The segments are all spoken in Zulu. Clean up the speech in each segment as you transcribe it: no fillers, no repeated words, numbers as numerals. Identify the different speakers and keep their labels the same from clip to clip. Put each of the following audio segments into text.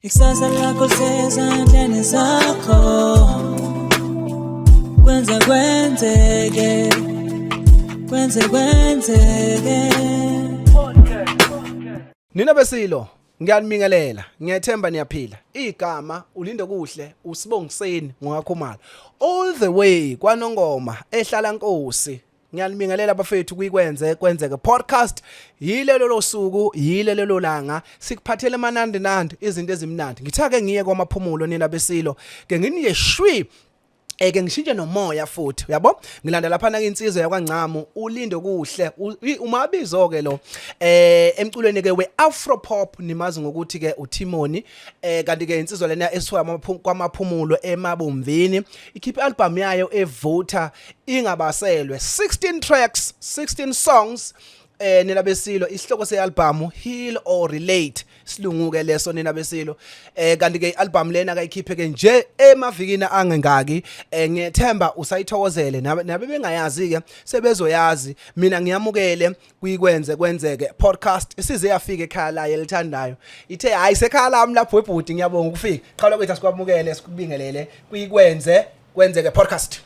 Speaker 1: Ikusasa lakho lisezandleni zakho, kwenze kwenzeke, kwenze kwenzeke.
Speaker 2: Nina besilo ngiyanibingelela, ngiyethemba niyaphila. Igama ulinde kuhle usibongiseni ngokaKhumalo. All the way kwaNongoma ehlala Nkosi. Ngiyanibingelela bafethu kuyikwenze kwenzeke podcast. Yilelo losuku, yilelo lolanga, sikuphathele manandi nandi izinto ezimnandi. Ngithake ngiye kwamaphumulo nina besilo, ke nginiye shwi eke ngishintshe nomoya futhi uyabo. Ngilanda lapha na insizwa yakwaNcamu ulinde kuhle umabizo ke lo emculweni ke weAfro pop, nimazi ngokuthi ke uTimoni, kanti ke insizwa lena esuka kwamaphumulo emabomvini ikhipha album yayo evutha ingabaselwe 16 tracks, 16 songs. Nina besilo, isihloko sealbum Heal or Relate, silungu ke leso nina besilo. Kanti ke ialbum lena kayikhiphe ke nje emavikini angengaki. Ngiyethemba usayithokozele, nabe bengayazi ke sebezoyazi. Mina ngiyamukele kuyikwenze kwenzeke podcast, isize yafika ekhaya layo elithandayo, ithe hayi sekhaya lami lapho webhuti, ngiyabonga ukufika. Qhala kwethu asikwamukele, sikubingelele kuyikwenze kwenzeke podcast.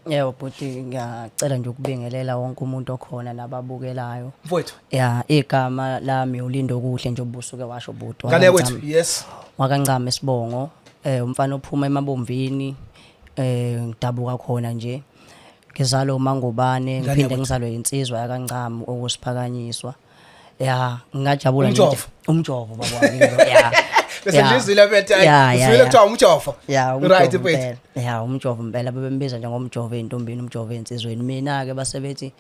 Speaker 3: Yebo bhuti, ngiyacela nje ukubingelela wonke umuntu okhona nababukelayo.
Speaker 2: Mfowethu.
Speaker 3: Ya, igama lami uLindo Kuhle nje ubusuke washo bhuti.
Speaker 2: Ngane kwethu, yes.
Speaker 3: Wakancama isibongo, umfana ophuma emabomvini, ngidabuka khona nje. Ngizalwa uMangubane, ngiphinde ngizalwe insizwa yakaNcamu okusiphakanyiswa. Ya, ngingajabula
Speaker 2: nje. Umjovo.
Speaker 3: Umjovo baba wami. Ya.
Speaker 2: Bese ngizwile bethe, uzwile kuthiwa umjovo.
Speaker 3: Ya,
Speaker 2: right mfethu.
Speaker 3: Ya, umjovo impela bebembiza nje ngomjovo eintombini, umjovo ensizweni. Mina ke basebethi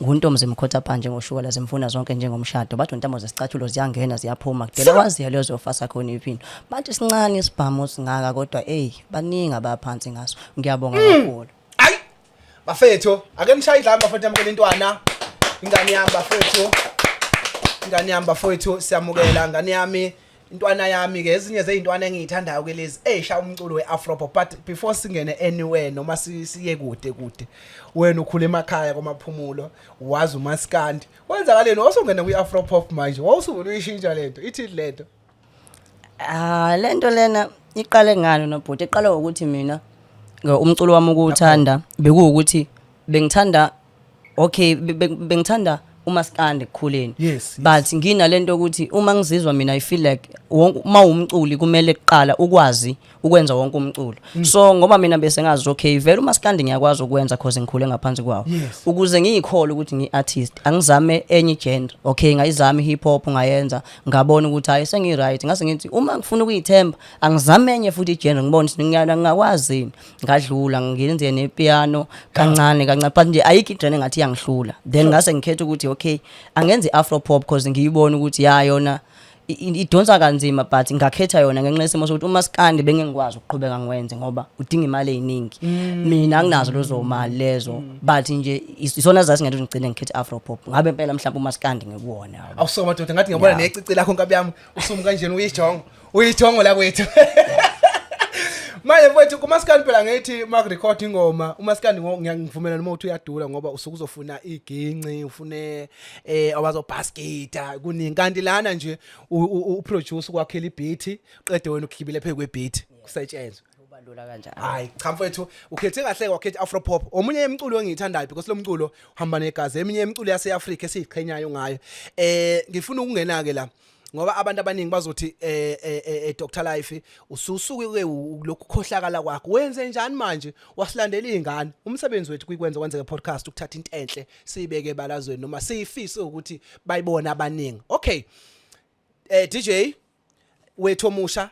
Speaker 3: nguntombi zimkhotha phansi ngoshukela zimfuna zonke njengomshado. Bathi untamo zesicathulo ziyangena ziyaphuma. Kudela waziya leyo zofasa khona iphini. Bathi sincane isibhamu singaka kodwa hey baningi abaphansi ngaso. Ngiyabonga kakhulu.
Speaker 2: Ayi bafethu, ake nishaye idlame bafethu, yamukela intwana ingane yami bafethu, ingane yami bafethu, siyamukela ingane yami, intwana yami ke, ezinye zeyintwana engiyithandayo ke lezi eyisha umculo weAfro pop. But before singene anywhere noma siye kude kude, wena ukhula emakhaya kwamaphumulo, wazi umaskandi, wenzakaleni wasungena kwiAfro pop manje, wawusuvula uyishintsha lento, ithi lento?
Speaker 3: Ah, lento lena iqale ngani nobhuti? Iqale ngokuthi mina umculo wami ukuwuthanda bekuwukuthi bengithanda, okay, bengithanda umaskandi ekukhuleni. But nginalento ukuthi uma ngizizwa mina I feel like wonke uma umculi kumele kuqala ukwazi ukwenza wonke umculo. So ngoba mina bese ngazi, okay, vele umaskandi ngiyakwazi ukwenza cause ngikhule ngaphansi kwawo. Ukuze ngiyikhole ukuthi ngi-artist, angizame enye genre. Okay, ngayizama i-hip hop, ngayenza, ngabona ukuthi hayi sengi-right. Ngase ngithi uma ngifuna ukuyithemba angizame enye futhi i-genre, ngibone ukuthi ngingakwazi yini. Ngadlula ngenze nepiano kancane kancane, but nje ayikho i-genre engathi iyangihlula. Then ngase ngikhetha ukuthi okay, angenze i-afro pop cause ngiyibona ukuthi ya yona idonsa kanzima, but ngakhetha yona ngenxa yesimo sokuthi umaskandi bengengikwazi ukuqhubeka ngiwenze ngoba udinga imali eziningi. Mina anginazo lezo mali lezo, but nje isona zazi ngeke ngigcine ngikhethe afro pop, ngabe impela mhlawumbe umaskandi ngikuwona, yabo.
Speaker 2: Awusoma madoda, ngathi ngiyabona necici lakho nkabi yami, usuma kanjena uyijongo, uyijongo la kwethu. Manje mfowethu, kumaskandi phela ngithi uma kurecord ingoma umaskandi ngiyangivumela noma uthi uyadula ngoba usuke uzofuna iginci, ufune abazobhaskita kuningi, kanti lana nje uproduce ukwakhela ibeat, qede wena ugibele phezu kwebeat kusetshenzwe.
Speaker 3: Kuba lula kanjalo.
Speaker 2: Hayi cha mfowethu, ukhethe kahle, wakhetha afro pop, omunye emculo engiyithandayo because lo mculo uhamba negazi, eminye imiculo yase-Afrika esiyiqhenyayo ngayo. Ngifuna ukungena ke la ngoba abantu abaningi bazothi Dr Life ususuke ke lokhu khohlakala kwakho, wenze njani manje wasilandela izingane? Umsebenzi wethu kuyikwenza kwenzeke podcast ukuthatha into enhle siyibeke ebalazweni noma siyifise ukuthi bayibone abaningi. Okay, DJ wethu omusha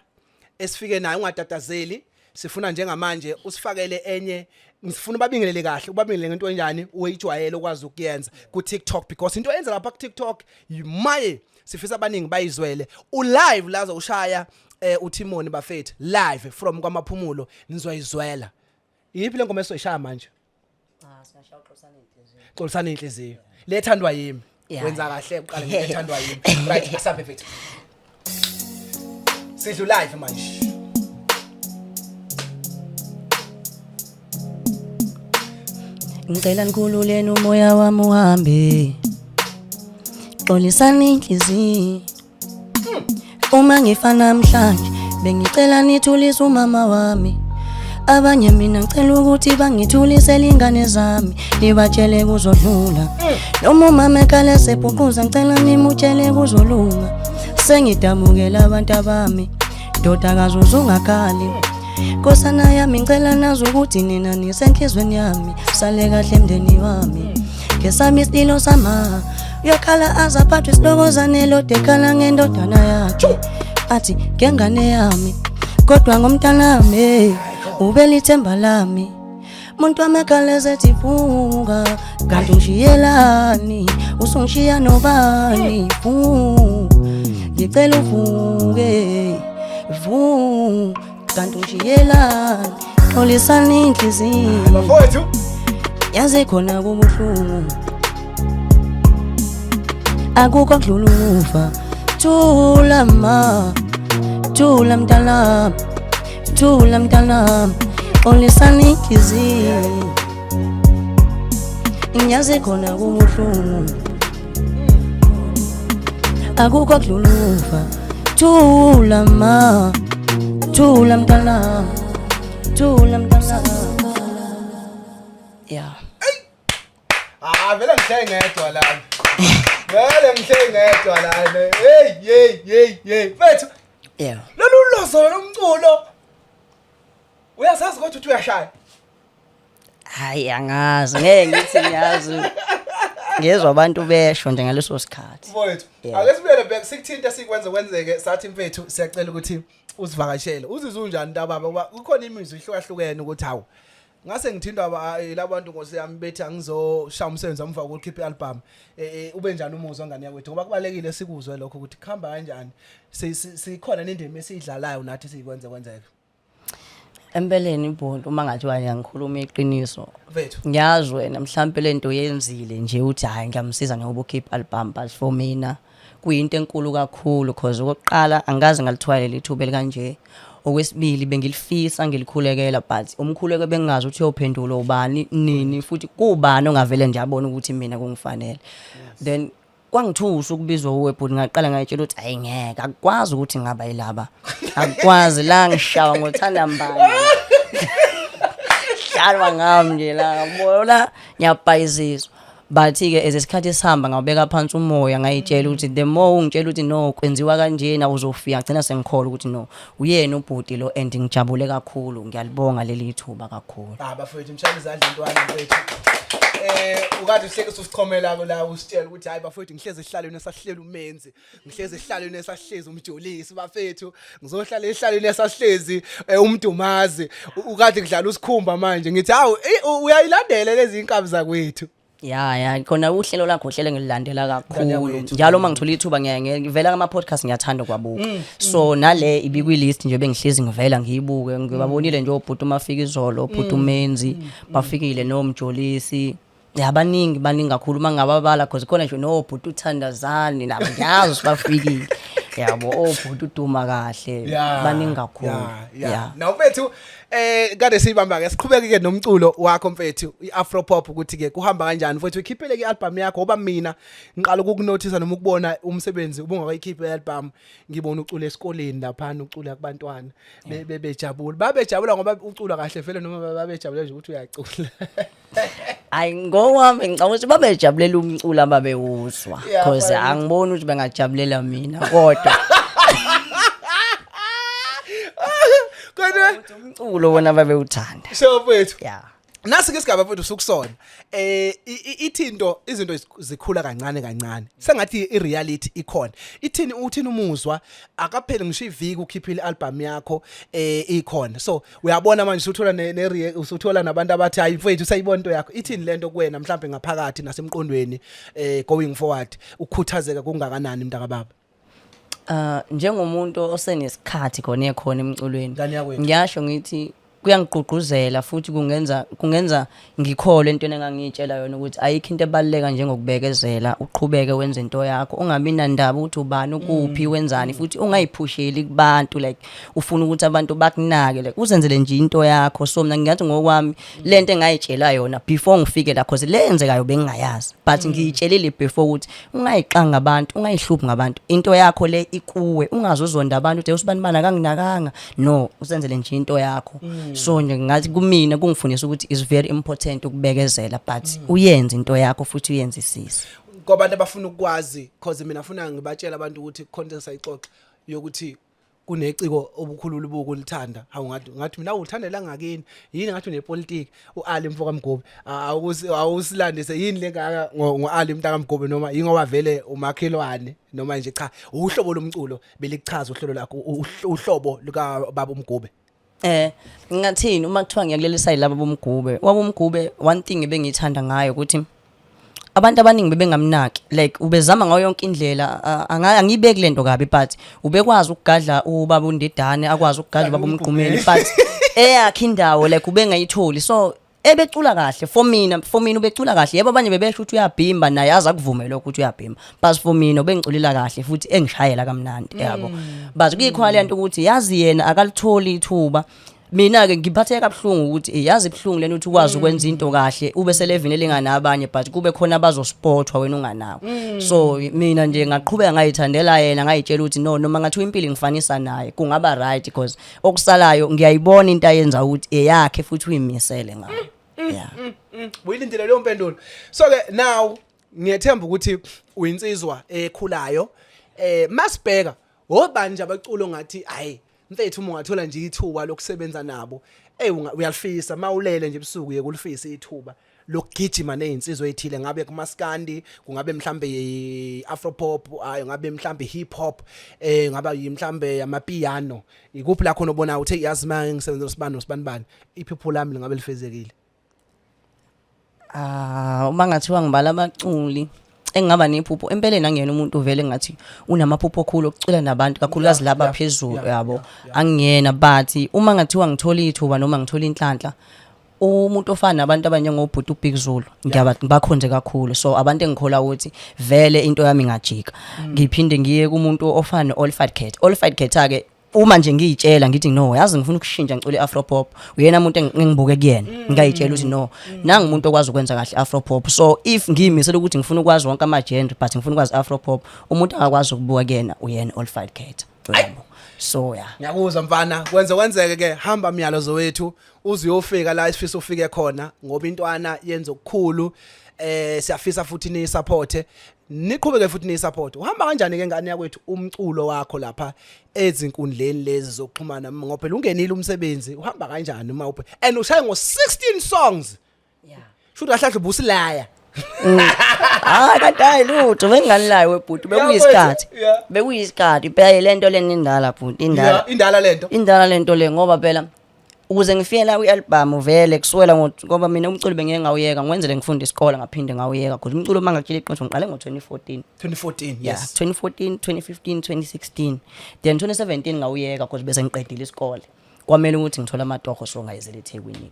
Speaker 2: esifike naye, ungatatazeli, sifuna njengamanje usifakele enye. Ngifuna ubabingelele kahle, ubabingelele ngento enjani uyijwayele ukwazi ukuyenza ku TikTok, because into eyenza lapha ku TikTok yimaye sifisa abaningi bayizwele. U live lazo ushaya uTimoni bafethu, live from kwamaphumulo, nizoyizwela. Yiphi le ngoma esoyishaya manje?
Speaker 3: Ah, singashaya uxolisana inhliziyo.
Speaker 2: Xolisana inhliziyo lethandwa yimi. Wenza kahle uqale ngethandwa yimi. Right, asambe mfethu, sidlu live manje.
Speaker 3: Ngicela nikhululeni umoya wami uhambe. Xolisani inhliziyo. Uma ngifa namhlanje Bengicela nithulise umama wami. Abanye mina ngicela ukuthi bangithulisele ingane zami, nibatshele kuzodlula. Noma umama ekhala sebhuquza, ngicela nimutshele kuzolunga. Sengidamukela abantu abami, ndodakazi uzungakhali. Nkosana yami, ngicela nazi ukuthi nina nisenhlizweni yami. Sale kahle mndeni wami. Ngesami isililo sama uyokhala aze aphathwe isilokozane lode ekhala ngendodana yakhe, athi ngengane yami, kodwa ngomntanami ubelithemba lami. Muntu wami esethi vuka, kanti ungishiyelani? Usungishiya nobani? Vu, ngicela uvuke, vu, kanti ungishiyelani? Xolisani inhliziyo.
Speaker 2: Bafowethu.
Speaker 3: Yazi khona kubuhlungu, akukho kudlula ukufa. Thula ma, thula mntanami, thula mntanami, xolisani inhliziyo. Ngiyazi khona kubuhlungu, akukho kudlula ukufa. Thula ma, thula mntanami, thula mntanami, yeah.
Speaker 2: Ah, vele ngihleke ngedwa la. Vele ngihleke ngedwa la. Hey, hey, hey, hey. Mfethu, lolu lozo lomculo. Uyasazi kodwa ukuthi uyashaya.
Speaker 3: Hayi, angazi, ngeke ngithi ngiyazi. Ngezwe abantu besho nje ngaleso sikhathi.
Speaker 2: Mfowethu, ake sibuyele back, sikuthinte sikwenze kwenzeke, sathi mfethu siyacela ukuthi usivakashele. Uzizwa unjani ntababa, kuba kukhona imizwa ihlukahlukene ukuthi hawu, ngase ngithintwa labantu nkosi yami, bethi angizoshaya umsebenzi emva kokukhipha ialbum. Ube njani umuzwa, ngane yakwethu? Ngoba kubalekile sikuzwe lokho ukuthi kuhamba kanjani. Sikhona nendima esiyidlalayo nathi sikwenze kwenzeke.
Speaker 3: Empeleni ibhonto, uma ngathiwa ngiyakhuluma iqiniso,
Speaker 2: Mfethu.
Speaker 3: Ngiyazi wena mhlampe lento yenzile nje uthi hayi, ngiyamsiza ngoba ukhipha album, but for mina kuyinto enkulu kakhulu, cause okokuqala angikaze ngalithola leli thuba elikanje. Okwesibili, bengilifisa, ngilikhulekela, but umkhuleko bengingazi ukuthi uyophendulwa ubani, nini, futhi kubani ongavele nje abone ukuthi mina kungifanele. Then kwangithusa ukubizwa uwe bhuti. Ngaqala ngayitshela ukuthi ayi, ngeke, akukwazi ukuthi ngaba yilaba, akukwazi la ngishawa ngothanda mbani, hlalwa ngami nje la, ngabona ngiyabhayiziswa. But-ke as isikhathi sihamba, ngawubeka phansi umoya, ngayitshela ukuthi the more ungitshela ukuthi no, kwenziwa kanjena, uzofika, ngagcina sengikholwa ukuthi no, uyena ubhuti lo, and ngijabule kakhulu. Ngiyalibonga leli thuba kakhulu.
Speaker 2: Ah, bafowethu, mshayela izandla ntwana mfethu. Ukade uhleke usichomela la, usitshela ukuthi hayi bafowethu, ngihlezi esihlalweni esahlela uMenzi, ngihlezi esihlalweni esahlezi uMjolisi, bafethu ngizohlala esihlalweni esahlezi uMdumazi. Ukade kudlala usikhumba manje, ngithi hawu, uyayilandela lezi inkabi zakwethu.
Speaker 3: Ya, khona uhlelo lakho, uhlelo ngililandela kakhulu.
Speaker 2: Yakwethu.
Speaker 3: Njalo uma ngithola ithuba ngivela kama-podcast, ngiyathanda ukwabuka. So nale ibikwi-list nje, bengihlezi ngivela ngiyibuke. Ngibabonile nje obhuti umafika izolo, obhuti uMenzi bafikile noMjolisi. Ya, baningi, baningi kakhulu uma ngingababala, cause khona nje nobhuti uthandazani nabo, ngiyazi ukuthi bafikile, yabo, obhuti uduma kahle, baningi kakhulu.
Speaker 2: Ya. Na mfethu, kade siyibamba ke, siqhubeke ke nomculo wakho mfethu, iAfro pop, ukuthi ke kuhamba kanjani mfethu. Ikhiphele ke ialbum yakho, ngoba mina ngiqala ukukunotice noma ukubona umsebenzi ubungakayikhiphi ialbum, ngibona ucula esikoleni lapha, ucula kubantwana bejabula. Babejabula ngoba ucula kahle vele, noma babejabule nje ukuthi uyacula?
Speaker 3: Hayi, ngokwami ngicabanga ukuthi babejabulela umculo ababewuzwa, cause angiboni ukuthi bengajabulela mina, kodwa
Speaker 2: Kodwa
Speaker 3: umculo wona babewuthanda.
Speaker 2: Sho mfethu. Nasi ke isigaba mfethu sukusona. Ithinto izinto zikhula kancane kancane. Sengathi ireality ikhona. Ithini, uthini umuzwa akapheli ngisho iviki ukhiphile album yakho ikhona. So uyabona manje usuthola ne usuthola nabantu abathi hayi mfethu, usayibona into yakho. Ithini lento kuwena mhlambe ngaphakathi nasemqondweni, going forward ukukhuthazeka kungakanani, mntaka baba?
Speaker 3: Njengomuntu osenesikhathi khona ekhona emculweni,
Speaker 2: Ngane yakwethu.
Speaker 3: ngiyasho ngithi Kuyangigqugquzela futhi kungenza ngikholwe entweni engangiyitshela yona ukuthi ayikho into ebaluleka njengokubekezela, uqhubeke wenze into yakho, ungabi nandaba ukuthi ubani ukuphi, wenzani, futhi ungayiphusheli kubantu, like ufuna ukuthi abantu bakunake, like uzenzele nje into yakho. So mina ngingathi ngokwami lento engayitshela yona before ngifike la, cause le yenzekayo bengingayazi, but ngiyitshelile before ukuthi ungayixanga abantu, ungayihluphi ngabantu, into yakho le ikuwe, ungaze uzonda abantu ukuthi usibani bani akanginakanga. No, usenzele nje into yakho. So nje ngathi kumina kungifundisa ukuthi is very important ukubekezela, but uyenze into yakho futhi uyenzisise.
Speaker 2: Kwabantu abafuna ukwazi, cause mina funa ngibatshela abantu ukuthi khona sayixoxa yokuthi kuneciko obukhulula ubuku lithanda. Hawu, ngathi mina awuthandela ngakini yini? Ngathi unepolitiki uAli mfoka Mgobe. Awusilandise yini lengaka ngoAli mntaka Mgobe, noma yingoba vele umakhelwane, noma nje cha, uhlobo lomculo belikuchaza uhlelo lakho, uhlobo luka baba uMgube?
Speaker 3: Ngingathini uma kuthiwa ngiyakuleli side laba boMgube? Wabomgube, one thing ebengiyithanda ngayo ukuthi abantu abaningi bebengamnaki, like ubezama ngayo yonke indlela. Angiyibeki lento kabi, but ubekwazi ukugadla ubaba uNdidane, akwazi ukugadla ubaba uMgqumeni, but eyakhe indawo like ubengayitholi. So ebecula kahle for mina ubecula kahle. Yebo, abanye bebesho ukuthi uyabhimba, naye aze akuvume lokho ukuthi uyabhimba, but for mina ubengiculela kahle futhi engishayela kamnandi, yabo. But kuyikhona le nto ukuthi yazi yena akalitholi ithuba. Mina-ke ngiphatheke kabuhlungu ukuthi yazi ibuhlungu lento ukuthi ukwazi ukwenza into kahle, ube selevini elingana abanye, but kube khona abazospothwa wena unganako. So mina nje ngaqhubeka ngayithandela yena, ngayitshela ukuthi no, noma ngathiwa impilo ngifanisa naye kungaba right, because okusalayo ngiyayibona into ayenza ukuthi eyakhe futhi uyimisele ngayo, yeah.
Speaker 2: Uyilindile leyo mpendulo. So ke now ngiyethemba ukuthi uyinsizwa ekhulayo. Masibheka obani nje abaculo ngathi hayi mfethu, uma ungathola nje ithuba lokusebenza nabo, uyalifisa mawulele nje ebusuku, uye kulifisa ithuba lokugijima nezinsizwa ezithile, ngabe kumaskandi, kungabe mhlambe afro pop, ayo ngabe mhlambe hip hop, ngaba mhlambe amapiano, ikuphi la khona ubona uthe yazi manje ngisebenza nosibani nosibani bani, iphupho lami lingabe lifezekile?
Speaker 3: Ah, uma ngathiwa ngibala abaculi engingaba nephupho, empeleni angiyena umuntu vele ngathi unamaphupho okhulu okucula nabantu, kakhulukazi laba phezulu, yabo, angiyena. But uma ngathiwa ngithola ithuba noma ngithola inhlanhla, umuntu ofana nabantu abanjengobhuti uBig Zulu, ngiyaba ngibakhonze kakhulu. So abantu engikholwa ukuthi vele into yami ingajika. Ngiphinde ngiye kumuntu ofana no-Olified Cat. Olified Cat ke, uma nje ngiyitshela ngithi no, yazi ngifuna ukushintsha ngicule afro pop, uyena umuntu engibuke kuyena, ngayitshela ukuthi no, nangumuntu okwazi ukwenza kahle afro pop. So if ngiyimisela ukuthi ngifuna ukwazi wonke ama genre, but ngifuna ukwazi afro pop, umuntu angakwazi ukubuka kuyena uyena Olified Cat, yabo. So yeah.
Speaker 2: Ngiyakuzwa mfana, kwenze kwenzeke ke, hamba myalozo wethu uze uyofika la isifisa ufike khona, ngoba intwana yenza okukhulu. Siyafisa futhi ni support, niqhubeke futhi ni support. Uhamba kanjani ke ngane yakwethu umculo wakho lapha ezinkundleni lezi zokuxhumana, ngoba phela ungenile umsebenzi, uhamba kanjani uma uphe and ushaye ngo 16 songs? Shuthi kahle kahle ubusilaya.
Speaker 3: Hayi kanti, hayi lutho, benginganilayo webhuti, bekuyisikhathi. Bekuyisikhathi phela lento lena indala bhuti, indala.
Speaker 2: Yeah, indala lento.
Speaker 3: Indala lento le, ngoba phela ukuze ngifike la kwi-album vele kusukela ngoba mina umculo bengeke ngawuyeka, ngiwenzele ngifunda isikole, ngaphinde ngawuyeka, because umculo uma ngakutshela iqiniso ngiqale ngo-2014.
Speaker 2: 2014?
Speaker 3: Yeah. 2014, 2015, 2016, then 2017 ngawuyeka because bese ngiqedile isikole, kwamele ukuthi ngithole amatoho, so ngayizela eThekwini.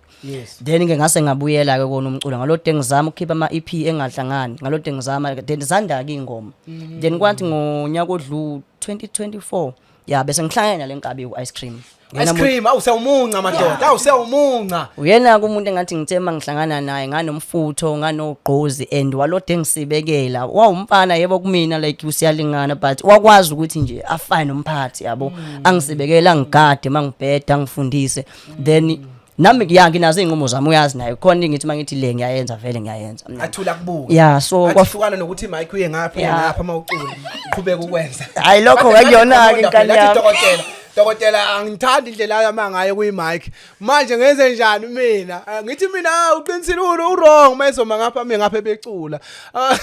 Speaker 3: Then ke ngase ngabuyela ke kona umculo ngalode ngizama ukukhipha ama EP engahlangani, ngalode ngizama, then zanda ke ingoma. Then kwathi ngonyaka odlu 2024, ya, bese ngihlangene nale nkabi ku ice cream.
Speaker 2: Ice cream, awu siyawumunca madoda, awu siyawumunca.
Speaker 3: Uyena ke umuntu engathi ngithe mangihlangana naye nganomfutho, nganogqozi, and walode ngisibekela. Wawumfana yebo kumina, like usiyalingana, but wakwazi ukuthi nje afane nomphathi, yabo, angisibekela, angigade mangibheda, angifundise. Then nami ya nginazo izinqumo zami, uyazi naye khona, ngithi mangithi le ngiyayenza, vele ngiyayenza.
Speaker 2: Athula kubuka.
Speaker 3: Yeah, so
Speaker 2: ahlukana nokuthi mic uye ngapha, uye ngapha mawucula, uqhubeka ukwenza.
Speaker 3: Hayi, lokho akuyona-ke inkani
Speaker 2: Athi,
Speaker 3: yami.
Speaker 2: "Dokotela, dokotela, angithandi indlela yami ngayo kuyi mic, manje ngenze njani mina?" Ngithi mina, "Ah, uqinisile, u-wrong mayizoma ngapha, mina ngapha ebecula." Ah,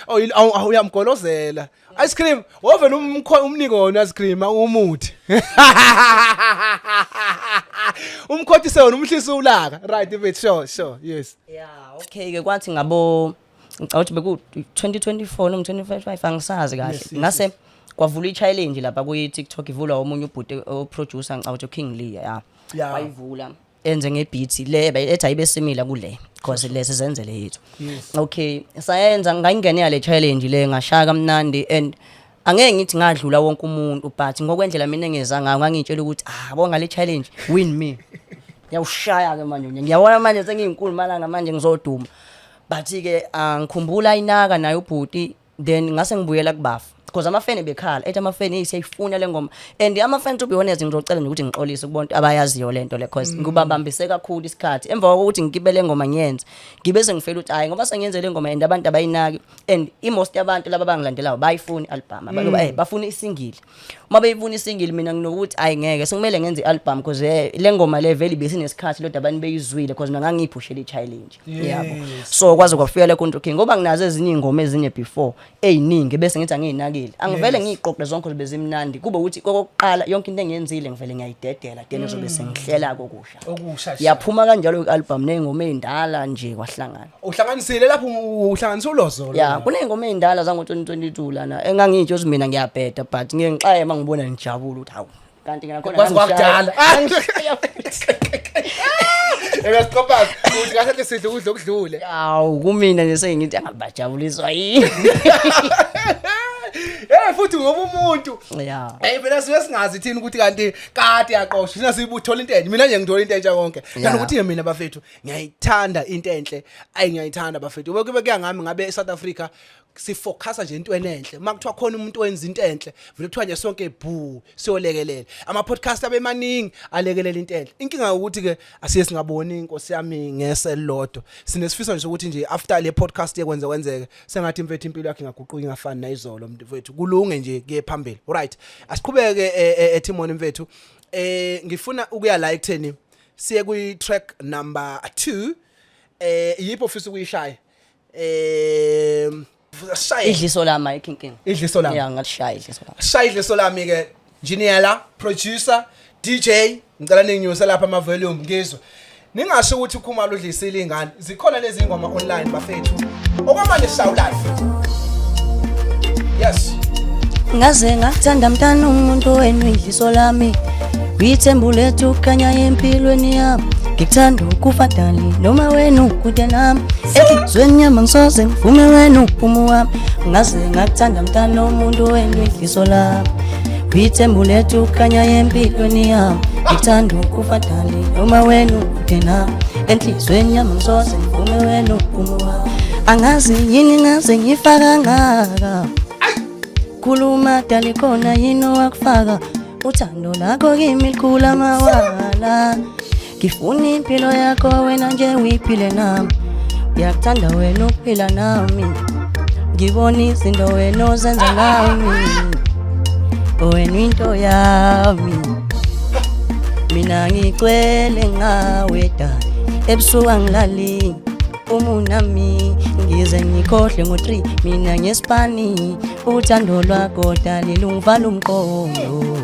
Speaker 2: oh uyamgolozela ice cream, wovela umnike wona ice cream umuthi, umkhothise wona, umhlise ulaka. Right mfethu, sure, yes.
Speaker 3: Yeah, okay ke, kwathi ngabo ngicabanga ukuthi beku 2024 noma 2025, angisazi kahle. Ngase kwavula i-challenge lapha kuyi TikTok, ivulwa omunye ubhuti o producer, ngicabanga ukuthi uKing Lee, yeah. Wayivula. Enze ngebeat le ethi ayibe simila kule because le sizenzele yethu. Okay, sayenza, ngayingenela le challenge le, ngashaya kamnandi and angeke ngithi ngadlula wonke umuntu, but ngokwendlela mina engeza ngayo ngangitshela ukuthi, ah, bonga le challenge win me. Ngiyawushaya ke manje, ngiyabona manje sengiyinkulu malanga manje ngizoduma, but ke angikhumbula inaka naye ubhuti. Then ngase ngibuyela kubafa because amafeni bekhala ethi amafeni, hey, siyayifuna le ngoma. And amafeni, to be honest, ngizocela nje ukuthi ngixolise kubontu abayaziyo lento le cause ngubabambise kakhulu isikhathi emva kokuthi ngikibe le ngoma ngiyenze, ngibe sengifela ukuthi hayi, ngoba sengiyenze le ngoma and abantu abayinaki and i-most yabantu laba abangilandelayo bayifuna i-album, abantu bafuna isingle. Uma beyifuna isingle, mina nginokuthi hayi, ngeke, sekumele ngenze i-album because le ngoma le vele ibisinesikhathi lodwa abantu beyizwile because mina ngangiyiphushela i-challenge yabo. So kwaze kwafika le Control King ngoba nginazo ezinye iy'ngoma ezinye before ey'ningi bese ngithi angiyinakile, angivele ngiyiqoqe zonke bezimnandi, kube ukuthi kokokuqala yonke into engiyenzile ngivele ngiyayidedela, then ngizobe sengihlela kokusha.
Speaker 2: Okusha.
Speaker 3: Yaphuma kanjalo i-album ney'ngoma ey'ndala nje kwahlangana.
Speaker 2: Uhlanganisile lapho, uhlanganisa ulozo lo.
Speaker 3: Ya, kuney'ngoma ey'ndala zango-2022 lana engangiyitsho ukuthi mina ngiyabheda, but ngiye ngixaye uma ngibona, ngijabule ukuthi hawu, kanti nakhona
Speaker 2: Kwaze
Speaker 3: ngangishaya.
Speaker 2: kwakudala.
Speaker 3: Ngangishaya futhi.
Speaker 2: Uyasiqopha ukuthi kahle sidle ukudla okudlule.
Speaker 3: Awu, kumina nje sengithi angabajabuliswa yini.
Speaker 2: Hey, futhi ngoba umuntu
Speaker 3: ya.
Speaker 2: Hey, phela sibe singazi thina ukuthi kanti kade yaqoshwa, thina sibuthola into enhle. Mina nje ngithola into entsha konke. Kanti ukuthi mina bafethu ngiyayithanda into enhle. Ayi, ngiyayithanda bafethu. Kube kuya ngami ngabe eSouth Africa sifocusa nje into enhle. Makuthiwa khona umuntu owenza into enhle, vele kuthiwa nje sonke bhu siyolekelela. Ama podcast abemaningi alekelela into enhle. Inkinga ukuthi ke asiye singaboni inkosi yami ngeselodwa. Sinesifiso nje ukuthi nje after le podcast yekwenze kwenzeke sengathi mfethu impilo yakhe ingaguquka ingafani nayizolo mfethu, kulunge nje kuye phambili. Right, asiqhubeke eTimon mfethu. Ngifuna ukuya la ekutheni siye kwi track number 2. Yipho ofisa ukuyishaya? Shaye.
Speaker 3: Idliso lami, ayikho inkinga.
Speaker 2: Idliso lami.
Speaker 3: Ya, ngalishaya idliso lami.
Speaker 2: Shaya idliso lami ke. Engineer, producer, DJ, ngicela ninginyuse lapha ama volume ngizwe. Ningasho ukuthi uKhumalo udlisile ingane. Zikhona lezi ingoma online bafethu. Okwamanje shawu live. Yes.
Speaker 3: Ngaze ngakuthanda mntana umuntu wenu, idliso lami, uyithembu lethu khanya empilweni yami. Ngikuthanda ukufa dali noma wenu kude nami, enhliziyweni yami ngisoze ngivume wena uphumu wami. Ngaze ngakuthanda mntana umuntu wenu, idliso lami, uyithembu lethu khanya empilweni yami. Ngikuthanda ukufa dali noma wena kude nami, enhliziyweni yami ngisoze ngivume wena uphumu wami. Angazi yini ngaze ngifaka ngaka khuluma dali, khona yini owakufaka? Uthando lakho kimi likhula mawala. Ngifuna impilo yakho wena nje uyiphile nami. Uyakuthanda wena ukuphila nami, ngibona izinto wena ozenza nami. Wena into yami, mina ngicwele ngawe dali. Ebusuku angilali umunami, ngize ngikhohle ngo-3 mina ngesipani. Uthando lwakho dali lungivala umqondo.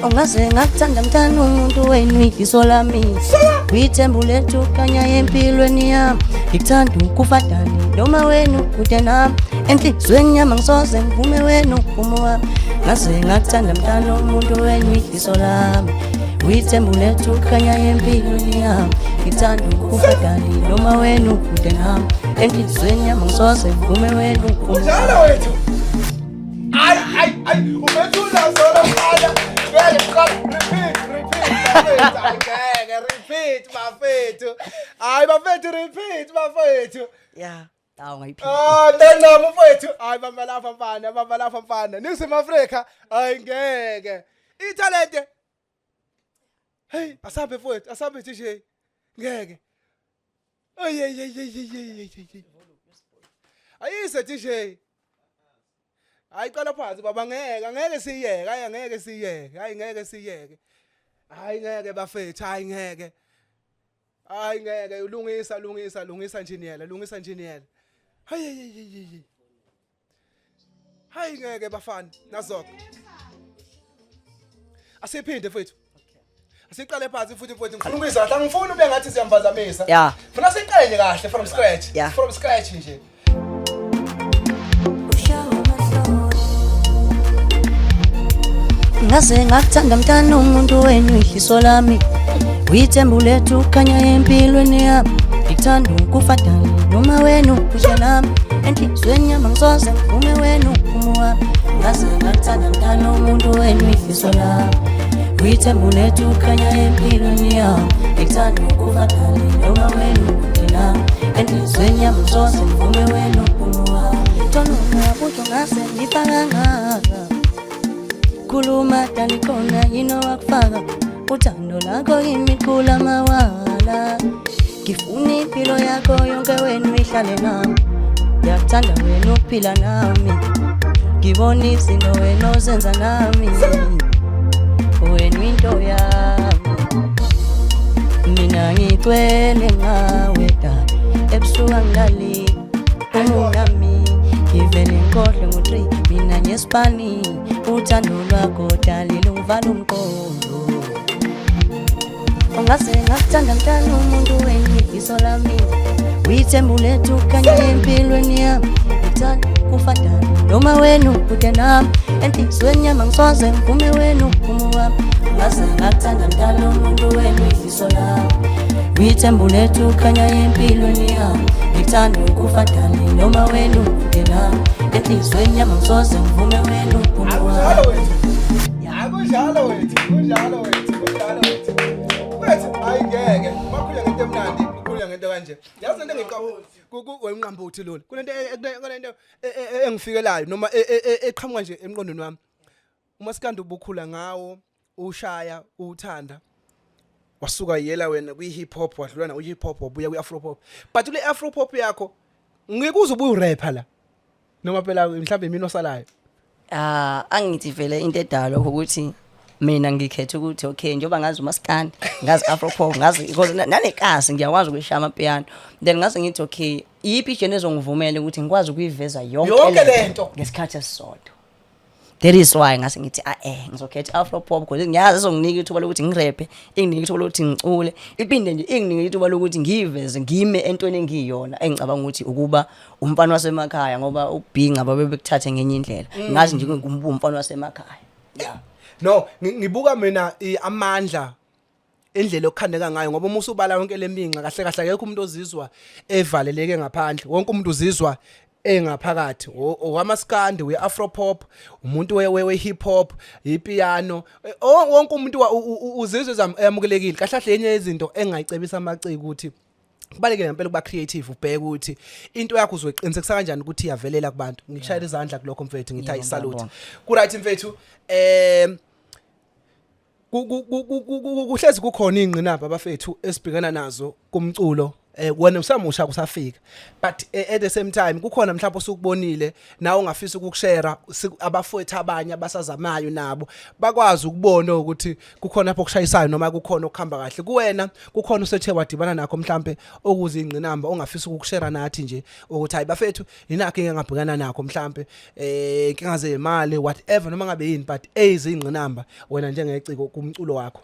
Speaker 3: Ungaze ngakuthanda mntana umuntu wenu, idliso lami, uyithembu lethu khanya empilweni yami. Ngikuthanda ukufa dali noma wenu kude nami, enhliziyweni yami angisoze ngivume wena uphumo wami. Ngaze ngakuthanda mntana umuntu wenu, idliso lami, uyithembu lethu khanya empilweni yami. Ngikuthanda ukufa dali noma wena kude nami, enhliziyweni yami angisoze ngivume wena uphumo wami.
Speaker 2: Njalo wethu. Ay ay ay, ubethula zona mfana. Ngeke, repeat, repeat bafethu. Angeke, repeat bafethu. Hayi bafethu, repeat bafethu.
Speaker 3: Ya, awu, ngayiphila.
Speaker 2: Ah, ntanqamu mfethu. Hayi, bamba lapha mfana, bamba lapha mfana. Ningizimu Afrika, hayi ngeke. Italente. Hey, asambe mfethu, asambe DJ. Ngeke. Ay ay ay ay ay ay ay. Ay. Ayise DJ. Hayi, qala phansi baba, ngeke, angeke siyeke, hayi angeke siyeke, hayi ngeke siyeke. Hayi ngeke bafethu, hayi ngeke. Hayi ngeke, ulungisa, lungisa, lungisa engineer, lungisa engineer. Hayi hayi hayi hayi. Hayi ngeke bafana, nazoke. Asiphinde mfethu. Asiqale phansi futhi mfethu, ngifuna ukuyizwa kahle, angifuni ube ngathi siyamphazamisa. Funa siqale nje kahle from scratch. From scratch nje.
Speaker 3: Ngaze ngakuthanda mntana umuntu wenu, idliso lami, Uyithembu lethu khanya empilweni yami. Ngikuthanda ukufa dali noma wena ukusha nami. Enhliziyweni yami angisoze ngivume wena uphumu wami. Ngaze ngakuthanda mntana umuntu wenu ifiso lami. Uyithembu lethu khanya empilweni yami. Ngikuthanda ukufa dali noma wena ukude nami. Enhliziyweni yami angisoze ngivume wena uphumu wami. Thona ungabuthi ungase ngifaka ngaka. Khuluma dali khona yini owakufaka uthando lakho kimi khula mawala. Ngifuna impilo yakho yonke wena uyihlale nami. Ngiyakuthanda wena ukuphila nami. Ngibona izinto wena ozenza nami. Wena into yami. Mina ngigcwele ngawe dali. Ebusuku angilali umunami. Ngivele ngikhohlwe ngo-3 mina ngesipani. Uthando lwakho dali lungivala umqondo. Ungase ngakuthanda mntana umuntu wenu iso lami. Uyithembu lethu khanya empilweni yami. Ngithanda kufa dali noma wena ukude nami. Enhliziyweni yami angisoze ngivume wena uphumu wami. Ungase ngakuthanda mntana umuntu wenu ifiso lami. Uyithembu lethu khanya empilweni yami. Ngithanda ukufa dali noma wena ukude nami. Enhliziyweni yami angisoze ngivume wena uphumu wami.
Speaker 2: Akunjalo wethu. Akunjalo wethu, kunjalo wethu, kunjalo wethu. Wethu hayi ngeke. Makhulunywa ngento emnandi, kukhulunywa ngento kanje. Yazi lento engiqabu wenqambuthi lolu. Kunento kunento engifikelayo noma eqhamuka nje emqondweni wami. Umasikandi ubukhula ngawo, ushaya, uthanda. Wasuka yela wena kwi hip hop wadlula na hip hop wabuya kwi afro pop. But kule afro pop yakho ngikuze ubuye urapper la. Noma phela mhlawumbe imini osalayo.
Speaker 3: Ah, angithi vele into edala lokho ukuthi mina ngikhetha ukuthi okay njengoba ngazi umaskandi, ngazi afro pop, ngazi because nanekasi ngiyakwazi ukuyishaya amapiano. Then ngase ngithi okay, iyiphi i-genre ezongivumela ukuthi ngikwazi ukuyiveza yonke
Speaker 2: Yonke lento.
Speaker 3: ngesikhathi esisodwa. That is why ngase ngithi ah ngizokhetha afro pop because ngiyazi izonginika ithuba lokuthi ngirephe, inginike ithuba lokuthi ngicule, iphinde nje inginike ithuba lokuthi ngiyiveze ngime entweni engiyiyona engicabanga ukuthi ukuba umfana wasemakhaya ngoba ubhinca babe bekuthathe ngenye indlela. Ngazi nje ngumbu umfana wasemakhaya. Yeah.
Speaker 2: No, ngibuka mina amandla indlela okukhandeka ngayo ngoba uma usubala yonke leminxa kahle kahle akekho umuntu ozizwa evaleleke ngaphandle. Wonke umuntu uzizwa engaphakathi. Owamaskandi, we-afro pop, umuntu we hip hop, ipiano, wonke umuntu uzizwa eyamukelekile. Kahle kahle enye yezinto engayicebisa amaciko ukuthi kubalekile ngempela ukuba creative, ubheke ukuthi into yakho uzoyiqinisekisa kanjani ukuthi iyavelela kubantu. Ngikushayela izandla kulokho mfethu, ngithi ayi salute. Ku right mfethu. Kuhlezi kukhona ingqinamba abafethu esibhekana nazo kumculo. Wena usamusha kusafika, but at the same time kukhona mhlawumbe osukubonile nawe ongafisa ukukushare abafowethu abanye abasazamayo nabo bakwazi ukubona ukuthi kukhona lapho okushayisayo noma kukhona okuhamba kahle kuwena, kukhona usethe wadibana nakho mhlambe okuze ingqinamba ongafisa ukukushare nathi nje ukuthi hayi bafethu inakho engingabhekana nakho mhlambe inkinga zemali whatever noma ngabe yini, but ezingqinamba wena njengeciko kumculo wakho?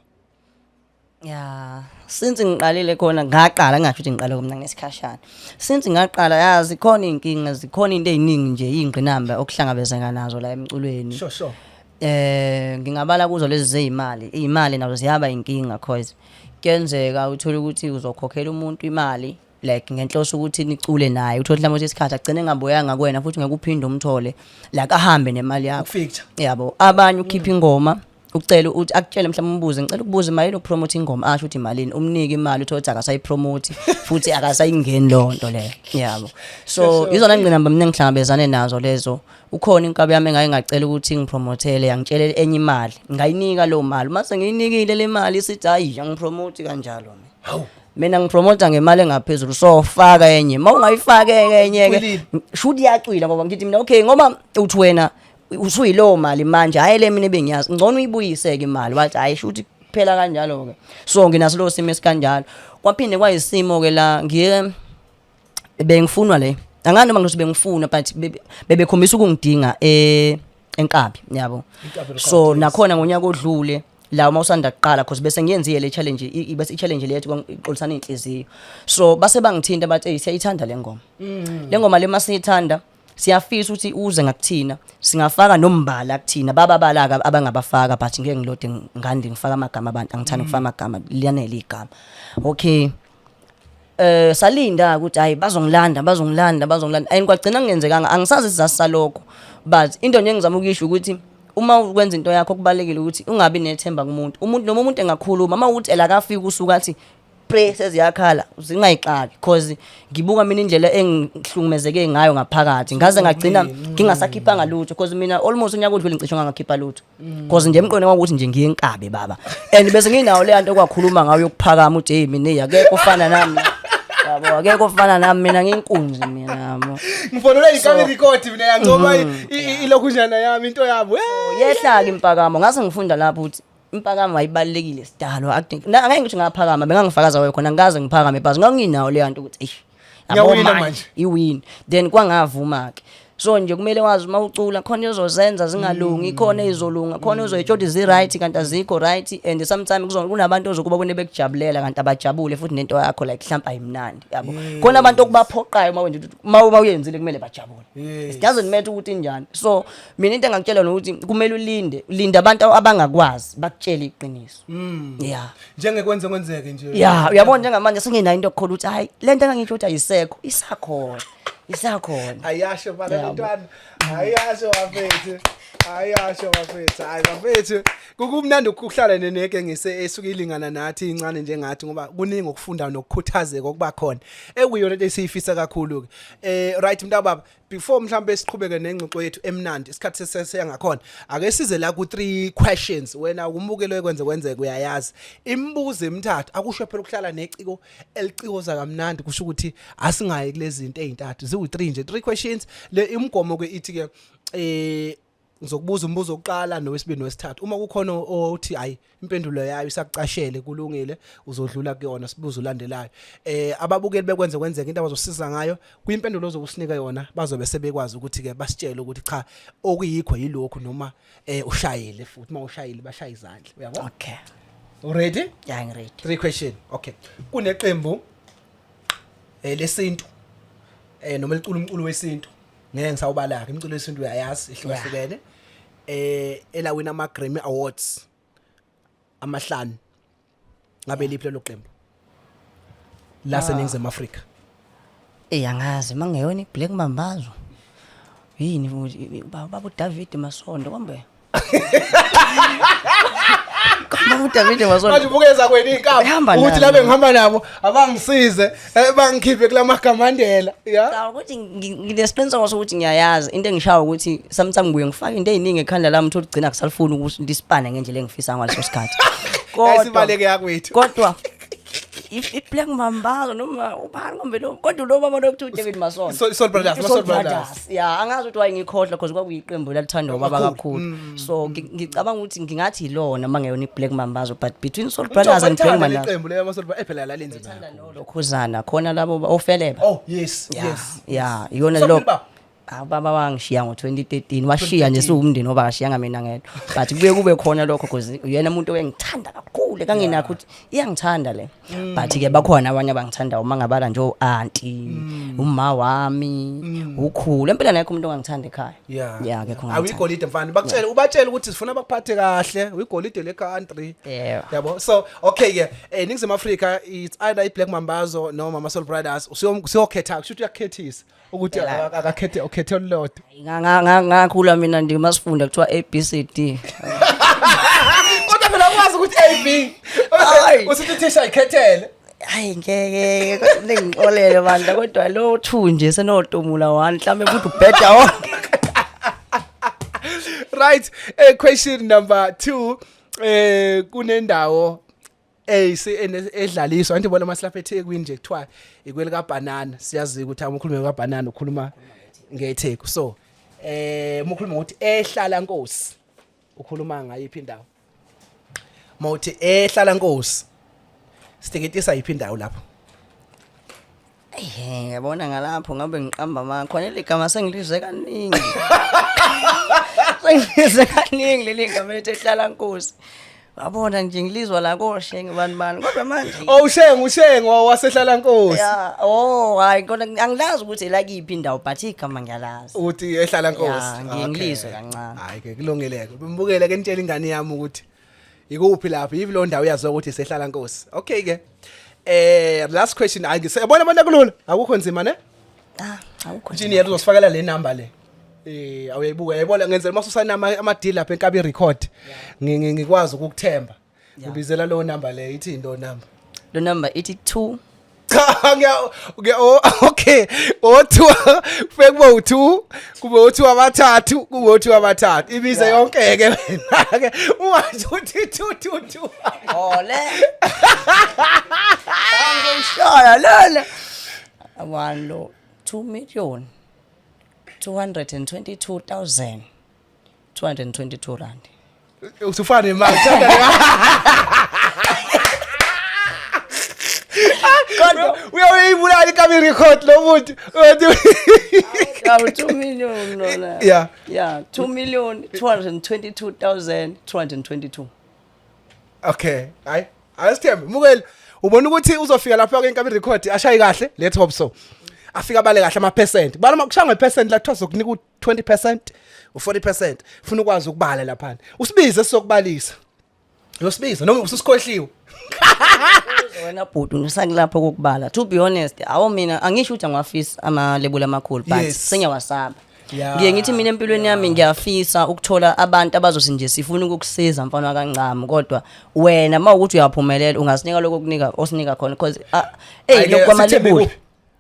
Speaker 3: Ya, since ngiqalile khona ngaqala ngingasho ukuthi ngiqale kumna ngesikhashana. Since ngaqala yazi khona inkinga, zikhona into eziningi nje ingqinamba okuhlangabezeka nazo la emculweni.
Speaker 2: Sure sure.
Speaker 3: Ngingabala kuzo lezi zezimali. Izimali nazo ziyaba inkinga cause kuyenzeka uthola ukuthi uzokhokhela umuntu imali like ngenhloso ukuthi nicule naye, uthole mhlawumbe ukuthi isikhathi agcine engabuyanga kuwena futhi ngeke uphinde umthole like ahambe nemali yakho.
Speaker 2: Ukufeature.
Speaker 3: Yabo, abanye ukhipha ingoma ucela uthi akutshele mhlawumbe umbuze ngicela ukubuza imali yokupromote ingoma, asho ukuthi imalini, umnike imali uthole ukuthi akasayipromote futhi akasayingeni leyo nto leyo, yabo. So izona ngqinamba mina engihlangabezane nazo lezo. Ukhona inkabi yami engake ngacela ukuthi ngipromothele, yangitshela enye imali, ngayinika leyo mali. Mase ngiyinikile le mali isithi hayi angipromote kanjalo mina.
Speaker 2: Hawu.
Speaker 3: Mina ngipromota ngemali engaphezulu, so faka enye. Uma ungayifake enye ke
Speaker 2: Cwilile.
Speaker 3: shuthi iyacwila ngoba ngithi mina okay ngoba uthi wena usuyilowo mali manje, hayi le mina ebengiyazi ngcono uyibuyise ke imali. Wathi hayi shuthi kuphela kanjalo ke. So nginaso lo simo esikanjalo. Kwaphinde kwayisimo ke la ngiye bengifunwa le, angani noma ngizothi bengifuna but bebekhombisa ukungidinga enkabi, yabo.
Speaker 2: Inkabi Records,
Speaker 3: So
Speaker 2: yes.
Speaker 3: nakhona ngonyaka odlule la uma usanda kuqala cause bese ngiyenzile le challenge bese i-challenge le yethu ixolisana inhliziyo, so base bangithinta bathi hey siyayithanda le ngoma, le ngoma le masiyithanda. Siyafisa ukuthi uze ngakuthina, singafaka nombala kuthina, bababala abangabafaka, but ngeke ngilode ngande ngifaka amagama abantu, angithandi ukufaka amagama, liyanele igama. Okay. Salinda ukuthi hayi, bazongilanda, bazongilanda, bazongilanda, and kwagcina kungenzekanga. Angisazi isizathu salokho, but into nje engizama ukuyisho ukuthi uma ukwenza into yakho, kubalekile ukuthi ungabi nethemba kumuntu, umuntu noma umuntu engakhuluma uma ukuthi elakafika usuka athi pre seziyakhala, zingayixaki, cause ngibuka mina indlela engihlukumezeke ngayo ngaphakathi, ngaze ngagcina ngingasakhiphanga lutho, cause mina almost unyaka odlule ngicishe ngangakhipha lutho, cause nje emqondweni kwakuthi nje ngiyenkabe baba, and bese nginawo le nto okwakhuluma ngayo yokuphakama, uthi hey, mina akekho ofana nami, yabo, akekho ofana nami, mina ngiyinkunzi mina, yabo.
Speaker 2: Ngifonelwe ikami record mina, yancoma ilokhunjana yami, into yabo.
Speaker 3: Yehla ke impakamo, ngase ngifunda lapho ukuthi impakamo ayibalekile sidalo. Angeke ngithi ngaphakama, bengangifakaza wayo khona, ngikaze ngiphakame, but nganginawo le nto ukuthi eish, yabo.
Speaker 2: Ngiyawina manje.
Speaker 3: Iwin, then kwangavuma ke. So nje kumele wazi uma ucula khona ezozenza zingalungi, khona ezolunga, khona uzoyitsho ukuthi zi-right kanti azikho right, and sometimes kunabantu ozokuba kone bekujabulela kanti abajabule futhi nento yakho, like mhlawumbe ayimnandi, yabo. Khona abantu okubaphoqayo uma wenza ukuthi uma uyenzile kumele bajabule. It doesn't matter ukuthi injani. So mina into engakutshela nokuthi kumele ulinde, linda abantu abangakwazi bakutshele iqiniso, yeah.
Speaker 2: Njengekwenze kwenzeke nje.
Speaker 3: Ya, uyabona, njengamanje senginayo into yokukholwa ukuthi hayi, le nto engangisho ukuthi ayisekho, isakhona, isakhona.
Speaker 2: Ayasho bana.
Speaker 3: Yabo.
Speaker 2: Lentwana ayasho bafethu, ayasho bafethu, hayi bafethu, kukumnandi ukuhlala neneke ngise esuke ilingana nathi, incane njengathi, ngoba kuningi okufunda nokukhuthazeka okuba khona, ekuyona into esiyifisa kakhulu ke. Right, mntababa, before mhlambe siqhubeke nengxoxo yethu emnandi, isikhathi sesesiya ngakhona, ake size la ku three questions. Wena umukelo ekwenze kwenzeke, uyayazi imibuzo emithathu. Akusho phela ukuhlala neciko elicikoza kamnandi kusho ukuthi asingayi kulezi zinto ezintathu, ziwu3 nje, three questions. Le imigomo ke ithi ke ngizokubuza umbuzo oqala, nowesibili, nowesithathu. Uma kukhona othi hayi, impendulo yayo isakucashele, kulungile, uzodlula kuyona, sibuzo olandelayo. Ababukeli bekwenze kwenzeka, into abazosiza ngayo kuyimpendulo ozokusinika yona, bazobe sebekwazi ukuthi ke basitshele ukuthi cha, okuyikho yilokhu, noma ushayile futhi. Uma ushayile, bashaya izandla, uyabo.
Speaker 3: Okay.
Speaker 2: Ready?
Speaker 3: Ya, ngiready.
Speaker 2: Three question. Okay, kuneqembu lesintu noma licula umculo wesintu, ngeke ngisawubala ke umculo wesintu, uyayazi ihlukahlukene, elawina ama Grammy Awards amahlanu. Ngabe liphi lelo qembu la seNingizimu Afrika?
Speaker 3: Eh, angazi mangeyona iBlack Mambazo yini futhi, baba uDavid Masondo, kombe baba uDavid
Speaker 2: Manje
Speaker 3: Masondo.
Speaker 2: ubukeza kwena inkabi
Speaker 3: Ehamba
Speaker 2: ukuthi
Speaker 3: nami.
Speaker 2: labe ngihamba nabo abangisize, bangikhiphe kulamagamandela ya.
Speaker 3: Cha, ukuthi nginesiqiniseko sokuthi ngiyayazi into engishaya ukuthi sometimes ngibuye ngifake into ey'ningi ekhanda lami, uthole ugcina kusalifuni ukuthi lisipane ngendlela engifisa ngaleso sikhathi.
Speaker 2: Sibaleke yakwethu.
Speaker 3: Kodwa i-Black Mambazo noma ubani kombe lo, kodwa lo baba lo kuthiwa uDavid Masondo.
Speaker 2: Soul Brothers,
Speaker 3: I-Soul
Speaker 2: Soul Brothers.
Speaker 3: Brothers. Ya, angazi ukuthi why ngikhohlwa, because kwakuyiqembu lalithanda ubaba
Speaker 2: Kakhulu.
Speaker 3: kakhulu. So ngicabanga ukuthi ngingathi yilona mangeyona i-Black Mambazo, but between Soul Brothers and Black Mambazo.
Speaker 2: Iqembu le ama Soul Brothers ephela lalenzi kakhulu.
Speaker 3: Lokhuzana khona labo ofeleba.
Speaker 2: Oh yes. Yes.
Speaker 3: Ya, iyona
Speaker 2: So
Speaker 3: lo.
Speaker 2: baba.
Speaker 3: Ah, ubaba wangishiya ngo-2013, washiya nje siwumndeni, ngoba akashiyanga mina ngedwa, but kubuye kube khona lokho because uyena umuntu owengithanda kakhulu, kanginakho ukuthi iyangithanda le, but-ke bakhona abanye abangithandayo, uma ngabala nje o-anti, uma wami ukhulu empela, nekho umuntu ongangithanda ekhaya. Ya, akekho ongangithanda.
Speaker 2: Awuyigolide mfana, bakutshele, ubatshele ukuthi sifuna bakuphathe kahle, uyigolide le country.
Speaker 3: Yebo.
Speaker 2: Yabo. So okay ke, Ningizimu Afrika, it's either iBlack Mambazo noma ama Soul Brothers. Usiyokhetha, kusho ukuthi uyakhethisa ukuthi
Speaker 3: Phela.
Speaker 2: akakhethe, ukhethe olulodwa.
Speaker 3: Ngakhula mina nje masifunda kuthiwa A B C D.
Speaker 2: Kodwa phela ukwazi ukuthi A B.
Speaker 3: Hayi.
Speaker 2: Usithi thisha ikhethele.
Speaker 3: Hayi, ngeke ningixolele bandla, kodwa lo 2 nje senotomula 1 mhlambe futhi ubheda wonke.
Speaker 2: Right, question number 2, kunendawo edlaliswa anti bona masilapha eThekwini nje, kuthiwa ikweli kaBanana. Siyazi ukuthi uma ukhuluma kaBanana ukhuluma ngeTheku. So uma ukhuluma ukuthi ehlala nkosi, ukhuluma ngayiphi indawo? Mawuthi ehlala nkosi, siteketisa yiphi indawo lapho?
Speaker 3: Eh, yabona ngalapho ngabe ngiqamba amanga khona, leli gama sengilizwe kaningi. Sengilizwe kaningi leli gama elithi ehlala nkosi. Wabona nje ngilizwa la koShenge bani bani kodwa manje
Speaker 2: Oh uShenge uShenge wasehlala nkosi.
Speaker 3: Yeah, oh hayi kodwa angilazi ukuthi elakiphi indawo but igama ngiyalazi.
Speaker 2: Uthi ehlala nkosi.
Speaker 3: Yeah, ngiye ngilizwe kancane.
Speaker 2: Hayi ke kulungile ke. Bembukele ke nitshela ingane yami ukuthi ikuphi lapho yivi lo ndawo yaziwa ukuthi isehlala nkosi. Okay ke. Last question hayi ngisebona bona kulula akukho nzima ne?
Speaker 3: Ah, awukho.
Speaker 2: Engineer uzosifakela le number le. Awuyayibuka yayibona ngenzela uma usayina ama deal lapha enkabi record. Ngikwazi ukukuthemba. Ngibizela lo number le ithi into number.
Speaker 3: Lo number ithi 2
Speaker 2: Cha ngiya ngiya oh, okay. O2 kufike kube u2 kube u2 abathathu kube u2 abathathu. Ibize yonke ke wena ke ungasho uthi 2 2 2.
Speaker 3: Ole. Angishaya lele. 1 lo 2 million 222,000 222 rand.
Speaker 2: Usufana nemali thanda
Speaker 3: Kodwa
Speaker 2: uyayibulala ikabi record lo muntu. Uthi
Speaker 3: awu 2 million lona.
Speaker 2: Yeah.
Speaker 3: Yeah, 2 million 222,222.
Speaker 2: Okay, hayi. Asithembe. Mukeli, ubona ukuthi uzofika lapha ke inkabi record ashaye kahle, let's hope so. Afika abale kahle ama percent. Bala makushaya nge percent la kuthiwa sokunika u20%, u40%. Ufuna ukwazi ukubala lapha. Usibize sizokubalisa. Uyosibiza noma ususikhohliwe.
Speaker 3: Wena bhuti ngisakulapho kokubala. To be honest, awu mina angisho ukuthi angiwafisi amalebula amakhulu but sengiyawasaba. Ngiye ngithi mina empilweni yami ngiyafisa ukuthola abantu abazothi nje sifuna ukukusiza mfana kaNcamo kodwa wena uma ukuthi uyaphumelela ungasinika lokho okunika osinika khona because hey lokho kwamalebula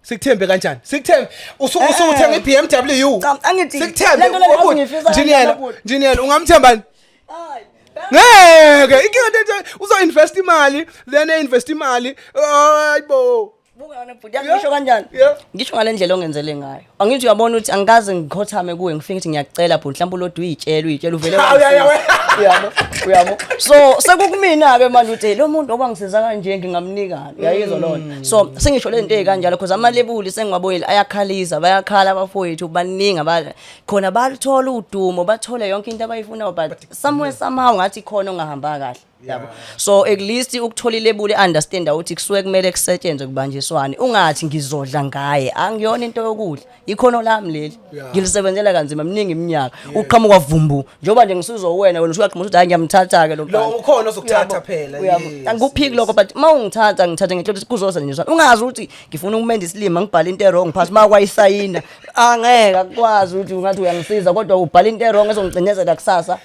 Speaker 2: Sikuthembe kanjani? Sikuthembe usuku usuthenga iBMW.
Speaker 3: Cha, angithi
Speaker 2: Sikuthembe.
Speaker 3: lento le ngathi ngiyifisa
Speaker 2: Engineer,
Speaker 3: kanjani, bhuti?
Speaker 2: engineer ungamthembani?
Speaker 3: Hayi.
Speaker 2: Ngeke, inkinga nje uzo invest imali, then invest imali. Hayibo.
Speaker 3: Buka wena bhuti, yazi ngisho kanjani?
Speaker 2: Yeah.
Speaker 3: Ngisho ngale ndlela ongenzele ngayo. Angithi uyabona ukuthi angikaze ngikhothame kuwe ngifike ngithi ngiyakucela bhuti mhlawumbe ulodwa uyitshela uyitshela uvele
Speaker 2: Hawu, ya, ya,
Speaker 3: wangisiza. Uyabo? Uyabo? So sekukumina ke manje ukuthi lo muntu okwangisiza kanje ngingamnikani. Uyayizwa lona. So sengisho le nto ezikanjalo because amalebuli sengiwabonile ayakhalisa bayakhala abafowethu baningi aba khona balithola udumo bathole yonke into abayifunayo but somewhere somehow ngathi khona ongahamba kahle. Yabo. So at least ukuthola ilebuli understand ukuthi kusuke kumele kusetshenzwe kubanjiswane. Ungathi ngizodla ngaye angiyona into yokudla. Ikhono lami leli. Ngilisebenzela kanzima miningi iminyaka. Uqhamuka vumbu njengoba nje ngisizwa wena wena usuyaqhamuka ukuthi hayi ngiyamthatha ke lo mfana.
Speaker 2: Lo ukhona ozokuthatha phela,
Speaker 3: Uyabo.
Speaker 2: yes,
Speaker 3: Angikuphiki lokho but uma ungithatha ngithatha ngithola ukuthi kuzosetshenziswa. Ungazi ukuthi ngifuna ukumenda isilima ngibhale into e-wrong phasi uma kwayisayina. Angeke akwazi ukuthi ungathi uyangisiza kodwa ubhala into e-wrong ezongcinezela kusasa.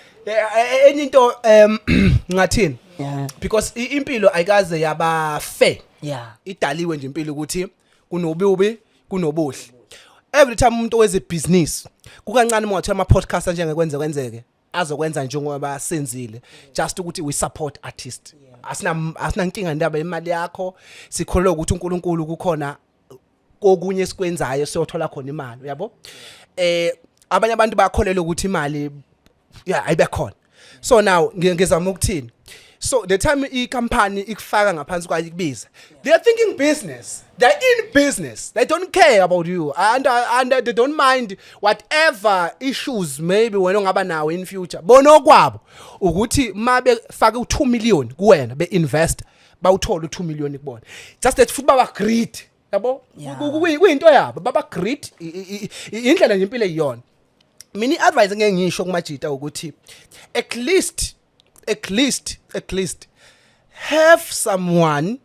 Speaker 2: Enye into ngathini? Because impilo ayikaze yaba fair. Idaliwe nje impilo ukuthi kunobubi kunobuhle. Every time umuntu oweze business kukancane uma ungathola ama podcast njengekwenze kwenzeke azokwenza njengoba senzile just ukuthi we support artist. Asina asinankinga indaba yemali yakho sikholelwa ukuthi uNkulunkulu kukhona kokunye esikwenzayo siyothola khona imali uyabo. Abanye abantu bayakholelwa ukuthi imali yeah ayibe khona. So now ngizama ukuthini? So the time i-company ikufaka ngaphansi kwayo ikubiza, they are thinking business. They are in business. They don't care about you and they don't mind whatever issues maybe wena ongaba nawo in future. Bona okwabo ukuthi mabe faka u2 million kuwena be invest bawuthola u2 million kubona. Just that futhi baba greed yabo. Kuyinto yabo baba greed indlela nje impilo eyiyona. Mina i-advice ngeke ngisho kumajita ukuthi at least at least at least have someone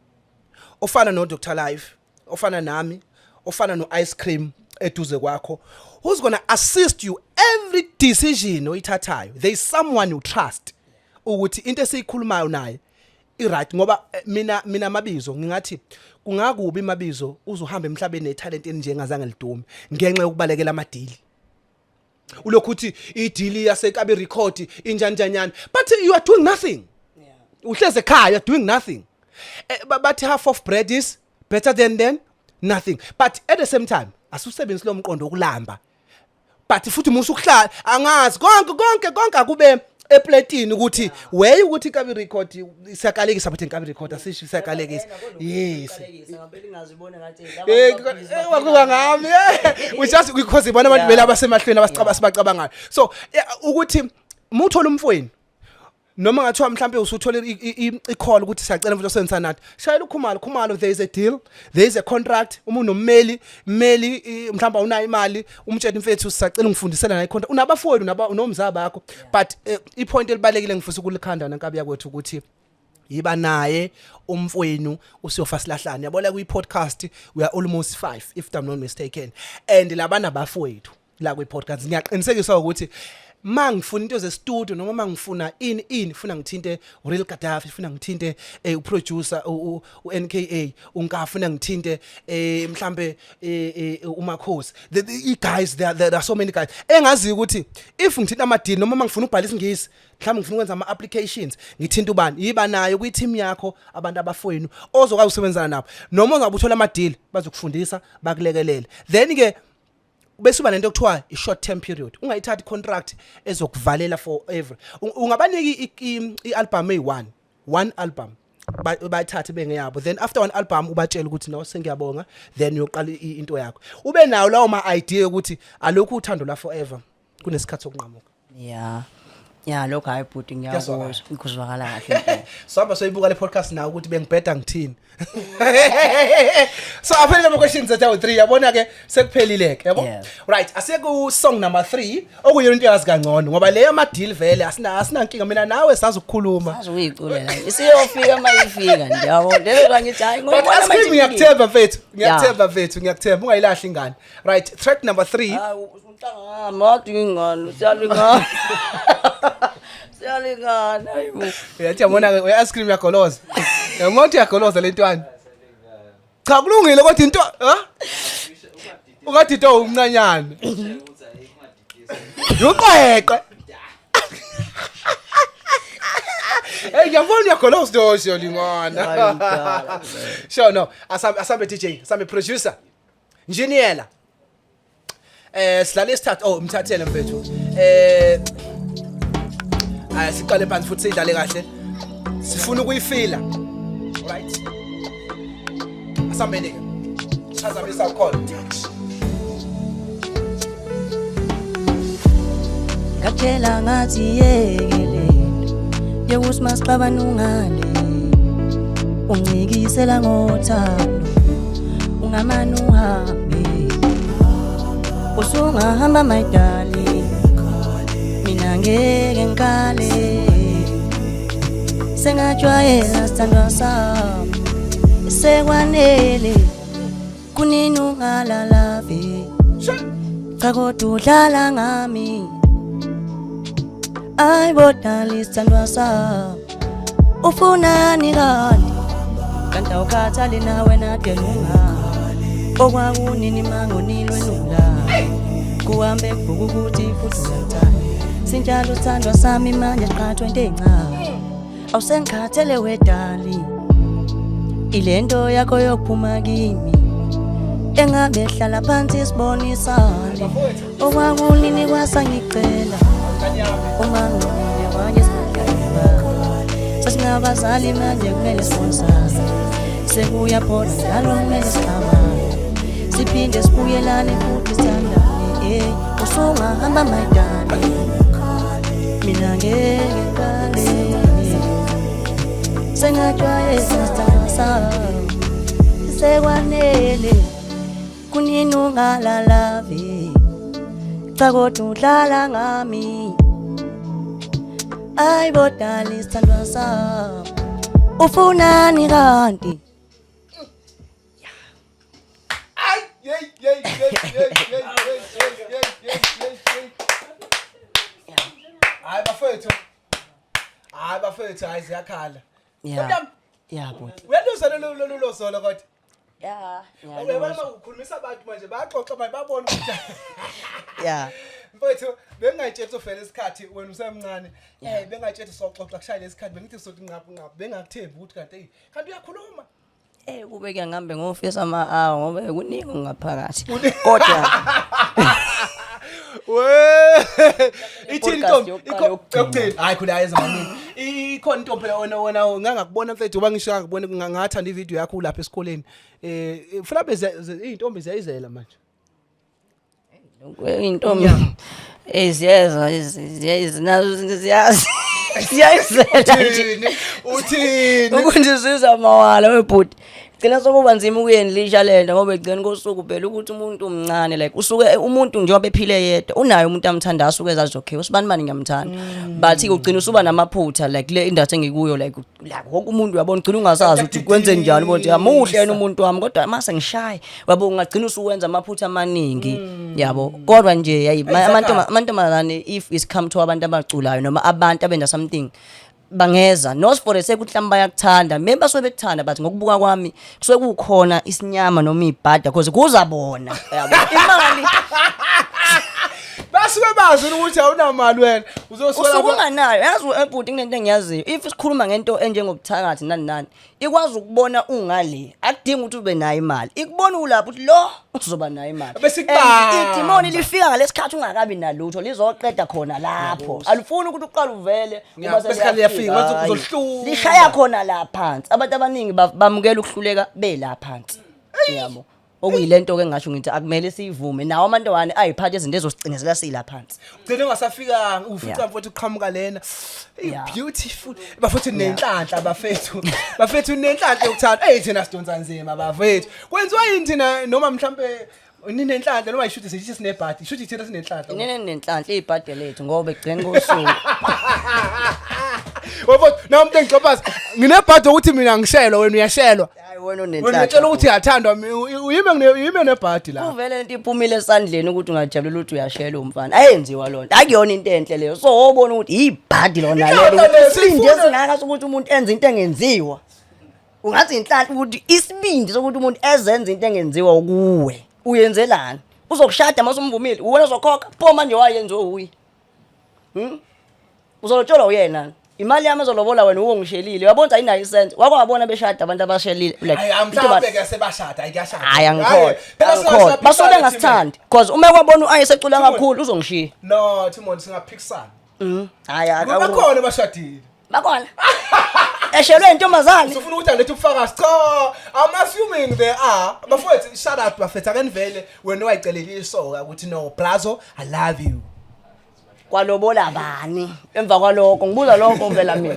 Speaker 2: ofana no Dr Life, ofana nami, ofana no Ice Cream eduze kwakho who's going to assist you every decision oyithathayo. There is someone you trust ukuthi into esiyikhulumayo naye i right ngoba mina mabizo ngingathi kungakubi mabizo uzohamba emhlabeni netalent enjengazange lidume ngenxa yokubalekela amadili. Ulokhu uthi idili yaseKabi record injanjanyana but you are doing nothing. Uhleze ekhaya you are doing nothing. Bathi half of bread is better than nothing but at the same time asusebenzisi lo mqondo wokulamba but futhi musu ukuhlala angazi konke konke konke akube eplatini ukuthi wey ukuthi iKabi record siyakalekisa but iKabi record asisho siyakalekisa. Yes. Wakuba ngami. We just because ibona abantu vele abasemahlweni abasicaba sibacabangayo. So ukuthi muthola umfweni Noma ngathiwa mhlambe usuthole i-call ukuthi siyacela mfowethu osebenzisa nathi, shayela uKhumalo. Khumalo, there is a deal, there is a contract. Uma unommeli mmeli, mhlawumbe awunayo imali, umtshele, mfethu, sisacela ungifundisela nayo i-contract. Unabafowenu, unomzaba bakho, but i-point elibalekile ngifisa ukulikhanda nankabi yakwethu ukuthi yiba naye umfwenu usiyofa silahlane. Yabona, kwi podcast we are almost 5, if I'm not mistaken, and labana bafowethu la kwi podcast ngiyaqinisekisa ukuthi mangifuna into ze-studio noma mangifuna ini ini, funa ngithinte Real Gaddafi, funa ngithinte uproducer uNKA unkafuna ngithinte mhlambe uMakhosi, the guys there are so many guys engazi ukuthi if ngithinta ama deal noma mangifuna ubhala isingisi, mhlawumbe ngifuna ukwenza ama applications, ngithinta ubani. Yiba nayo kwi team yakho abantu abafowenu ozokwazi ukusebenzana nabo, noma ungabe uthola ama deal, bazokufundisa, bakulekelele. Then ke bese uba nento okuthiwa i-short term period. Ungayithathi contract ezokuvalela forever. Ungabaniki i-album eyi-one, one album, bayithathe bengeyabo. Then after one album ubatshela ukuthi no, sengiyabonga, then uyoqala into yakho. Ube nawo lawo ma-idea ukuthi alokhu uthando la forever, kunesikhathi sokunqamuka.
Speaker 3: Ya, lokho hayi bhuti.
Speaker 2: Kuyazwakala.
Speaker 3: Ngiyakuzwa, kuzwakala kahle impela.
Speaker 2: Sihamba soyibuka le podcast nawe ukuthi bengibheda ngithini. So aphelile ama questions ethu awu 3, yabona ke, sekuphelile ke, yabo. Right, asiye ku song number 3, okuyona into yazi kangcono ngoba leyo ama deal vele asinankinga mina nawe, sazi ukukhuluma.
Speaker 3: Sazi ukuyiculela, isiyofika uma ifika nje, yabo, lelo la ngithi hayi.
Speaker 2: But ask ngiyakuthemba mfethu, ngiyakuthemba mfethu, ngiyakuthemba, ungayilahli ingane. Right, track number 3.
Speaker 3: Hayi, untangami wathi ingane siyalingana, siyalingana, hayibo.
Speaker 2: Uyathi yabona ke, uya ice cream yagoloza, yabona uyagoloza lentwana. Cha, kulungile, kodwa into ha ungathi into umncanyana uqweqwe. Hey, ngiyabona uyagoloza dosho lingana.
Speaker 3: Hayi, mdala.
Speaker 2: Sure, no, asambe, asambe DJ, asambe producer. Engineer. Sidlala isithathu. Oh, mthathele mfethu. Ay, siqale phansi futhi sidlale kahle. Sifuna ukuyifila. Right. Asambeni ke. Phazamisa ukhona.
Speaker 3: Ngakutshela ngathi yekele yokuthi masixabana ungale ungcikisela ngothando, ungamane uhambe, usungahamba my darling, mina ngeke ngikale, sengajwayela sithandwa sami, sekwanele kunini ungalalavi. Cha, kodwa udlala ngami. Ayi bodali, sithandwa sami, ufunani kanti? Kanti awukhathali nawe nadelunga okwakunini mangonilwe nula kuhambe kubuka ukuthi futhi uyathanda sinjalo sithandwa sami. Manje siqhathwe into encane, awusengikhathele wedali, ilento yakho yokuphuma kimi. Engabe hlala phansi sibonisane, okwakunini kwasa ngicela uma ngonile manje singadlali, sesingabazali manje, kumele sibonisane. Sekuyaphola njalo, kumele sixabane siphinde sibuyelane futhi sithandane. Usungahamba my darling, mina ngeke ngikale, sengajwayela sithandwa sami, sekwanele kunini ungalalavi. Cha, kodwa udlala ngami. Ayi bodali, sithandwa sami, ufunani kanti?
Speaker 2: Ay, yey yey yey yey yey yey yey yey yey yey. Hayi bafethu. Hayi bafethu, hayi ziyakhala.
Speaker 3: Ya ya bhuti.
Speaker 2: Uyaluzwa lolu lolu lozolo kodwa.
Speaker 3: Ya.
Speaker 2: Uyabona, ukhulumisa abantu manje, bayaxoxa manje, babona ukuthi Mfethu, bengingayitsheli ufela isikhathi wena usemncane. Bengayitsheli soxoxa kushaya lesikhathi, bengithi sothi nqaphu nqaphu, bengakuthembi ukuthi kanti hey, kanti uyakhuluma.
Speaker 3: Kube ke ngihambe ngofisa ama-hour ngoba kuningi ngaphakathi. Kodwa
Speaker 2: We ithini
Speaker 3: Podcast
Speaker 2: intombi?
Speaker 3: Yokuqala, yokugcina.
Speaker 2: Yokugcina. Hayi khona ayeza maningi. Ikhona intombi phela, wena ngangakubona mfethu, uba ngisho ngakubona, ngathanda ivideo yakho ulapha esikoleni. Funa beze izintombi ziyayizela manje.
Speaker 3: Intombi eziyeza nazo ziyazi. Siyayizela nje.
Speaker 2: Uthini? Uthini?
Speaker 3: Ukuthi siza mawala webhuti. Gcina sokuba nzima ukuyenlisha lento ngoba egcina kosuku phela ukuthi umuntu umncane like usuke umuntu njengoba ephile yedwa unaye umuntu amthandayo asuke ezazi okay usibani bani ngiyamthanda but ugcina usuba namaphutha like le industry engikuyo like wonke umuntu uyabona ugcina ungasazi ukuthi kwenze njani ubona ukuthi amuhle yena umuntu wami kodwa mase ngishaye wabo ungagcina usuwenza amaphutha amaningi yabo kodwa nje yayi amantombazane if is come to abantu abaculayo noma abantu abenza something bangeza not for the sake ukuthi mhlawumbe bayakuthanda maybe basuke bekuthanda but ngokubuka kwami kusuke kukhona isinyama noma ibhada because kuza bona yabo imali.
Speaker 2: Basuke bazi ukuthi awunamali wena uzosuka
Speaker 3: usuke unganayo yazi ebhuti kunento engiyaziyo if sikhuluma ngento enjengobuthakathi nani nani ikwazi ukubona ungale akudingi ukuthi ube nayo imali ikubona ulapho ukuthi lo uzoba nayo imali.
Speaker 2: Bese ikubamba.
Speaker 3: And idimoni lifika ngalesikhathi ungakabi nalutho lizoqeda khona lapho alifuni ukuthi uqale uvele uma
Speaker 2: Bese khathi liyafika, bathi
Speaker 3: Hhayi.
Speaker 2: uzohlulwa.
Speaker 3: Lishaya khona la phansi abantu abaningi bamukela ukuhluleka bela phansi yabo okuyilento ke ngasho ngithi akumele siyivume nawo amantowane ayiphathe izinto ezosigcinezela sila phansi.
Speaker 2: Ugcine ungasafikanga ufica mfowethu uqhamuka lena. Hey, beautiful bafethu nenhlanhla bafethu bafethu nenhlanhla yokuthanda. Hey, thina sidonsa nzima bafethu kwenziwa yini thina noma mhlambe ninenhlanhla noma ishuthi sithi sinebhadi ishuthi thina sinenhlanhla.
Speaker 3: Nina ninenhlanhla ibhadi lethu ngoba ekugcineni kosuku
Speaker 2: Bafethu na umuntu engixopaza nginebhadi ukuthi mina ngishelwa wena uyashelwa.
Speaker 3: Hayi wena
Speaker 2: Wena
Speaker 3: unenhlanhla.
Speaker 2: utshela ukuthi uyathandwa uyime uyime nebhadi la.
Speaker 3: Kuvele lento iphumile esandleni ukuthi ungajabulela ukuthi uyashela umfana ayenziwa lonto akuyona into enhle leyo so wobona ukuthi ibhadi lona lelo
Speaker 2: Inhlanhla leyo,
Speaker 3: isibindi
Speaker 2: siyifuna.
Speaker 3: esingaka sokuthi umuntu enze into engenziwa ungathi inhlanhla ukuthi isibindi sokuthi umuntu ezenze into engenziwa kuwe uyenzelani uzokushada mase umvumile uwena ozokhokha pho manje wayenziwe uye Uzolotsholwa uyena. Imali yami ezolobola wena uwongishelile. Uyabona ukuthi ayinayo isense. Wake wabona beshada abantu abashelile like
Speaker 2: Hayi
Speaker 3: into
Speaker 2: mhlawumbe ke sebashada ayikashada.
Speaker 3: Hayi angikholwa. Angikholwa. Basuke bengasithandi because uma kwabona uAyi secula kakhulu uzongishiya.
Speaker 2: No Timon singaphikisana.
Speaker 3: Hayi
Speaker 2: Bakhona bashadile.
Speaker 3: Bakhona. Eshelwe intombazane.
Speaker 2: Usufuna ukuthi angilethe ubufakazi? Cha, I'm assuming there are. Bafowethu shout out bafethu ake nivele wena wayicelela isoka ukuthi no Brazo I love you.
Speaker 3: Kwalobola bani emva kwalokho ngibuza lokho phela mina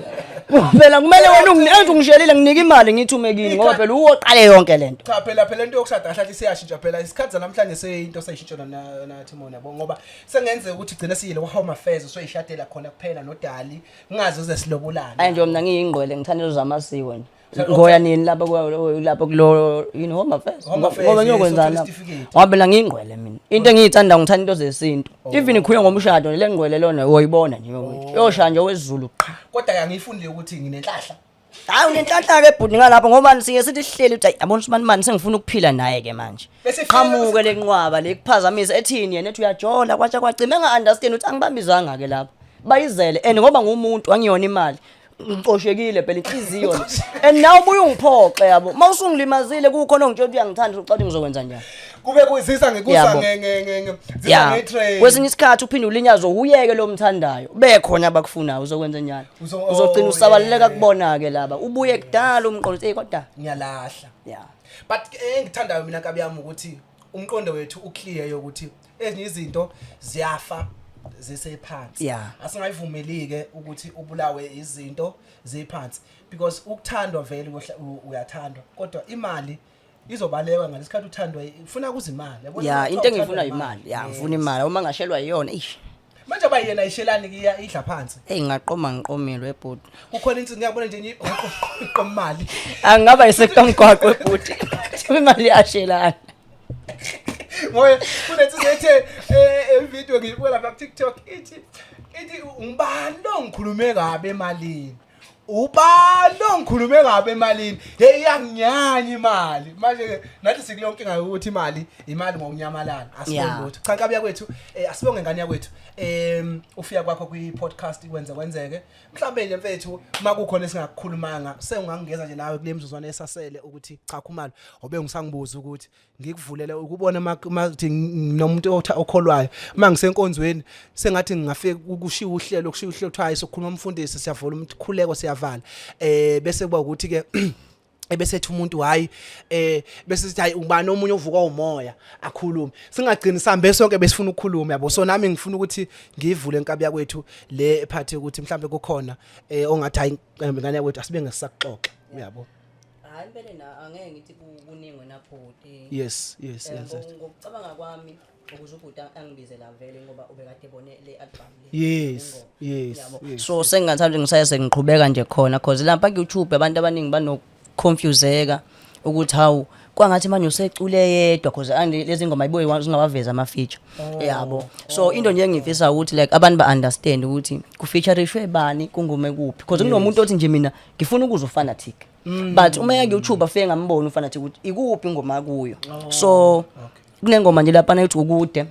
Speaker 3: phela kumele wena ungenze ungishelile nginike imali ngithume kini ngoba phela uwoqale yonke lento.
Speaker 2: Cha phela into yokushada kahle isiyashintsha phela isikhathi zanamhlanje seyinto seyishintsha na Timon yabo ngoba sengenzeka ukuthi gcina siyile kwa Home Affairs soyishadela khona kuphela noDali ngingazi uze silobolane.
Speaker 3: Ayi nje mina ngiyingqwele ngithanda izinto zamasiko nje. Ngoya nini lapha lapha kulo yini Home Affairs
Speaker 2: Home Affairs,
Speaker 3: ngoba
Speaker 2: yes,
Speaker 3: ngiyokwenzani
Speaker 2: uthola
Speaker 3: lapho?
Speaker 2: isitifiketi.
Speaker 3: Ngoba phela ngiyingqwele mina into engiyithanda ngithanda into zesintu even ikhuye ngomshado le ngqwele lona uyoyibona nje ukuthi yoshaya nje owesiZulu qha.
Speaker 2: Kodwa ke angiyifuni le ukuthi nginenhlahla.
Speaker 3: Hayi unenhlanhla ke bhuti ngalapho ngoba siye sithi sihleli uthi yabona usibani mani sengifuna ukuphila naye ke manje.
Speaker 2: Bese ifika
Speaker 3: Qhamuke lenqwaba lekuphazamisa ethini yena ethi uyajola kwatsha kwacima enga understand ukuthi angibambizanga ke lapho. Bayizele and ngoba ngumuntu angiyona imali. Ngicoshekile phela inhliziyo le. And nawe ubuye ungiphoxe yabo. Mawusungilimazile kukhona ongitshela ukuthi uyangithanda ucabanga ngizokwenza njani.
Speaker 2: Kube kuzisa ngekusa
Speaker 3: Yabo.
Speaker 2: nge nge nge nge zisa
Speaker 3: Ya.
Speaker 2: nge train.
Speaker 3: Kwesinye isikhathi uphinde ulinyazwe uyeke lo mthandayo. Bekhona abakufunayo uzokwenza njani? Uzogcina
Speaker 2: Oh,
Speaker 3: usabaluleka
Speaker 2: yeah.
Speaker 3: kubona ke laba. Ubuye kudala umqondo uthi hey kodwa
Speaker 2: Ngiyalahla.
Speaker 3: yeah.
Speaker 2: But engithandayo mina nkabi yami ukuthi umqondo wethu uclear yokuthi ezinye izinto ziyafa zisephansi. Asingayivumeli-ke ukuthi ubulawe izinto ziphansi because ukuthandwa vele uyathandwa kodwa imali izobaleka ngalesikhathi uthandwa ufuna kuzimali yabona
Speaker 3: Yeah,
Speaker 2: kuthiwa
Speaker 3: into
Speaker 2: uthandwa
Speaker 3: engifuna imali. Yeah, ngifuna imali. Uma ngashelwa yiyona eish.
Speaker 2: Manje abayena ayishelani kiya idla phansi.
Speaker 3: Hey ngaqoma ngiqomile webhuti.
Speaker 2: Kukhona insi ngiyabona nje iqoma imali.
Speaker 3: Angingaba yisekamgwaqo webhuti. Imali iyashelana.
Speaker 2: Ngoba kunensizwa ethe video ngiyibuka lapha ku TikTok ithi ngubani lo ngikhulume kabi emalini. Ubani lo ngikhulume kabi emalini. Hey iyanginyanya imali. Manje ke nathi sikuleyo nkinga yokuthi imali imali ngokunyamalala. Asibonge lutho. Cha nkabi yakwethu asibonge ngane yakwethu. Ufika kwakho kwi podcast ikwenze kwenzeke. Mhlambe nje mfethu makukhona esingakukhulumanga sengingangeza nje nawe kule mzuzwana esasele ukuthi cha Khumalo obe ngisangibuza ukuthi ngikuvulele ukubona makuthi nomuntu okholwayo mangisenkonzweni sengathi ngingafika kushiya uhlelo kushiya uhlelo kuthiwa hayi sokhuluma umfundisi siyavula umkhuleko siyavala bese kuba ukuthi ke Ebesethi umuntu hayi, bese sithi hayi, ubani omunye ovuka umoya akhulume, singagcini sihambe sonke besifuna ukukhuluma, yabo. So nami ngifuna ukuthi ngivule enkabi yakwethu le ephathe ukuthi mhlambe kukhona ongathi hayi, ngane yakwethu, asibe ngesisakuxoxa, uyabo.
Speaker 3: Hayi, impela na angeke ngithi kuningi wena bhuti.
Speaker 2: Yes.
Speaker 3: Ngokucabanga kwami, ukuze ubhuti angibize la vele, ngoba ubekade ebone le album le. Yabo. So sengingathanda ngisaye sengiqhubeka nje khona, cause lapha ku-YouTube abantu abaningi banokuconfuseka ukuthi hawu, kwangathi manje usecule yedwa, cause lezi ngoma ayibuye zingawaveza ama-feature, yabo. So into nje engifisa ukuthi like abantu ba-understand ukuthi kufeaturishwe bani kungome kuphi, cause kunomuntu othi nje mina ngifuna ukuzwa uFanatic, but uma eya ku-YouTube afike ngambona uFanatic ukuthi ikuphi ingoma kuyo. So kunengoma nje laphana ethi Ukude,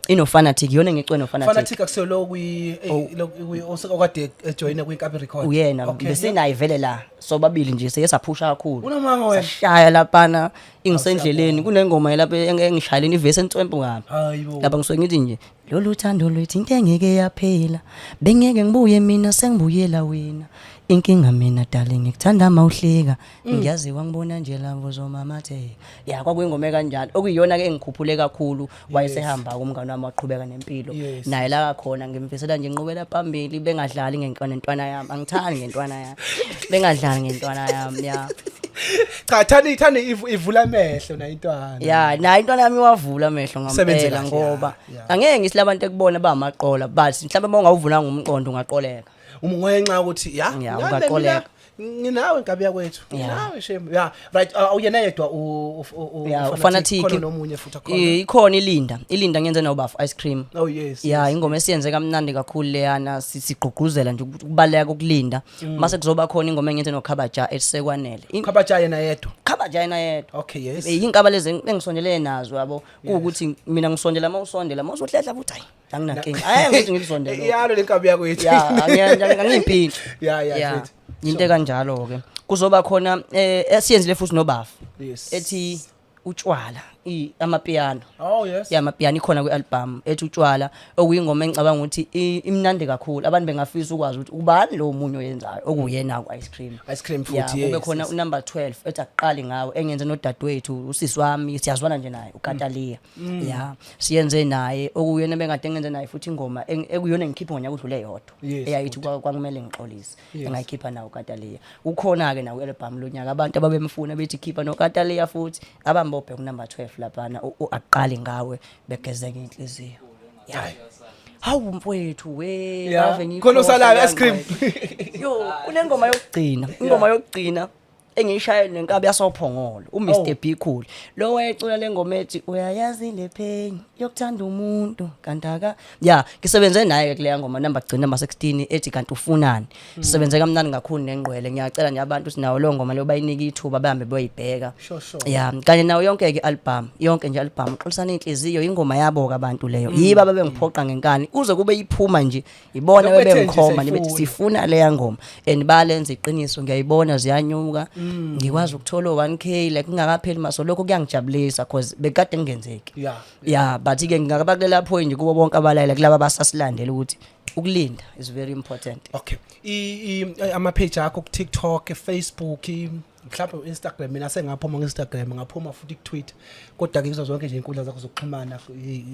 Speaker 3: inoFanatic, iyona engicwe noFanatic.
Speaker 2: Fanatic akusiyo lo kwi lo kwi okade ejoyine kwiNkabi Record?
Speaker 3: Uyena. Besenaye vele la sobabili nje, seke saphusha kakhulu.
Speaker 2: Unamanga wena.
Speaker 3: Sashaya laphana ingisendleleni, kunengoma lapha engishayeleni ivesi entswempu kabi.
Speaker 2: Hayibo.
Speaker 3: Lapha ngisuke ngithi nje lolu thando lwethu into engeke yaphela, bengeke ngibuye mina sengibuyela wena, inkinga mina darling ngikuthanda mawuhleka, ngiyaziwa ngibona nje lavo zomamatheka ya. Kwakuyingoma ekanjalo okuyiyona ke engikhuphule kakhulu, wayesehamba umngane wami waqhubeka nempilo. Naye la khona ngimfisela nje inqubela phambili, bengadlali ngentwana nentwana yami, angithandi ngentwana yami, bengadlali ngentwana yami, ya.
Speaker 2: Cha, thani thani ivula amehlo na intwana.
Speaker 3: Ya, nayo intwana yami iwavula amehlo
Speaker 2: Sebenze
Speaker 3: ngampela
Speaker 2: kahle,
Speaker 3: ngoba
Speaker 2: ya.
Speaker 3: angeke ngithi labantu ekubona bamaqola, but mhlawumbe uma ungawuvulanga umqondo ungaqoleka.
Speaker 2: Ngenxa ukuthi ya.
Speaker 3: Ya, ungaqoleka.
Speaker 2: Nginawe nkabi yakwethu. Nginawe shame, ya, right. Uyena yedwa
Speaker 3: Ya.
Speaker 2: uFanatic?
Speaker 3: UFanatic.
Speaker 2: Khona nomunye futhi akhona?
Speaker 3: Ikhona ilinda, ilinda ngenze noBafu Ice Cream.
Speaker 2: Oh yes.
Speaker 3: Ya, ingoma esiyenze kamnandi kakhulu leyana, sigqugquzela nje ukubaleka kokulinda. Mase kuzoba khona ingoma engenze noKhabaja esisekwanele.
Speaker 2: Khabaja yena yedwa?
Speaker 3: Khabaja yena yedwa.
Speaker 2: Okay, yes.
Speaker 3: Inkaba lezi engisondelene nazo, yabo, kuwukuthi mina ngisondela, uma usondela, uma usuhlehla futhi, hayi, anginankinga, hayi, ngithi ngikusondele.
Speaker 2: Iyalo lenkabi yakwethu.
Speaker 3: Ya, angiyimpintshi.
Speaker 2: Ya, futhi.
Speaker 3: Into ekanjalo ke kuzoba khona esiyenzile futhi noBafu ethi Utshwala, amapiano.
Speaker 2: Oh yes.
Speaker 3: Ya, amapiano ikhona kwi-album ethi Utshwala, okuyingoma engicabanga ukuthi imnandi kakhulu. Abantu bengafisa ukwazi ukuthi ubani lo munye oyenzayo, okuyena ku-Ice Cream.
Speaker 2: Ice Cream
Speaker 3: Ya,
Speaker 2: futhi.
Speaker 3: kube khona unumber 12 ethi Akuqali Ngawe, engenze nodadewethu, usisi wami, siyazwana nje naye uKatalia. Ya, siyenze naye, okuyena bengade ngenze naye futhi ingoma ekuyona engikhiphe ngonyaka udlule yodwa, eyayithi Kwakumele Ngixolise. Engayikhipha nawo uKatalia, ukhona-ke nawo i-album lonyaka. Abantu ababemfuna bethi khipha noKatalia futhi, abambophe kunumber 12 laphana Akuqali Ngawe, begezeke inhliziyo ya. Hawu mfowethu we.
Speaker 2: Ya,
Speaker 3: Ave
Speaker 2: khona osalayo,
Speaker 3: ngiyikhohlwa
Speaker 2: Ice Cream.
Speaker 3: le yo, kunengoma yokugcina, ingoma yokugcina engiyishaye nenkabi yasophongolo, uMr B Cool lo wayecula le ngoma ethi Uyayazi Le Pain Yokuthanda Umuntu Kanti Aka. Ya, ngisebenze naye ke kuleya ngoma number gcina, number 16, ethi Kanti Ufunani. Sisebenze kamnandi kakhulu nengqwele. Ngiyacela nje abantu ukuthi nawo leyo ngoma leyo bayinike ithuba, bahambe boyibheka.
Speaker 2: Sure.
Speaker 3: Ya, kanye nayo yonke ke album, yonke nje album Xolisana Inhliziyo, ingoma yabo ke abantu leyo, yiba babengiphoqa ngenkani kuze kube iphuma nje, ibona
Speaker 2: Lokhu bethe nje
Speaker 3: bebengikhomba nje bethi
Speaker 2: siyifuna.
Speaker 3: sifuna leya ngoma, and balenza iqiniso, ngiyayibona ziyanyuka, ngikwazi ukuthola 1K like ngingakapheli maso. Lokho kuyangijabulisa cause bekade ngingenzeki. Ya, but ke ngingaba kulela point nje kubo bonke abalayela kulaba abasasilandela ukuthi ukulinda is very important.
Speaker 2: Okay, ama page akho ku TikTok, Facebook, mhlawumbe Instagram. Mina sengaphuma ku-Instagram, ngaphuma futhi ku-Twitter, kodwa ke kuzo zonke nje inkundla zakho zokuxhumana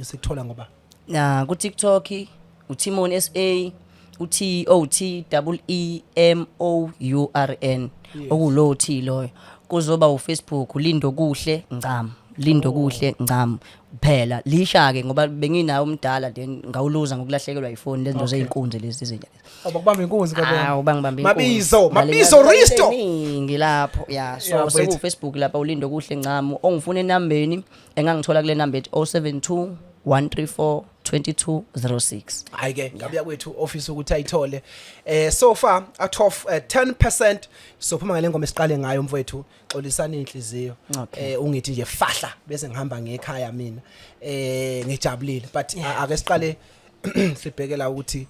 Speaker 2: sikuthola ngoba?
Speaker 3: Na ku TikTok uTeemourn SA, u T O T E E M O U R N, okulo T loyo. Kuzoba uFacebook Lindokuhle Ngcam, Lindokuhle Ngcam kuphela. Lisha ke ngoba benginawo umdala, then ngawuluza ngokulahlekelwa ifoni, lezinto zeyinkunzi lezi izinto.
Speaker 2: Abakubamba inkunzi kabe.
Speaker 3: Hawu, bangibamba inkunzi.
Speaker 2: Mabizo, Mabizo Risto.
Speaker 3: Iningi lapho, ya. So
Speaker 2: Ya,
Speaker 3: seku
Speaker 2: mfethu.
Speaker 3: Facebook lapha uLindokuhle Ngcamu. Ongifuna enambeni engangithola kule number ethi 072 134 2206.
Speaker 2: Hayi ke ngabuya kwethu office ukuthi ayithole. So far out of 10%, sophuma ngale ngoma esiqale ngayo mfowethu, Xolisana Inhliziyo. Ungithi nje fahla bese ngihamba ngekhaya mina. Ngijabulile, but ake siqale sibheke la ukuthi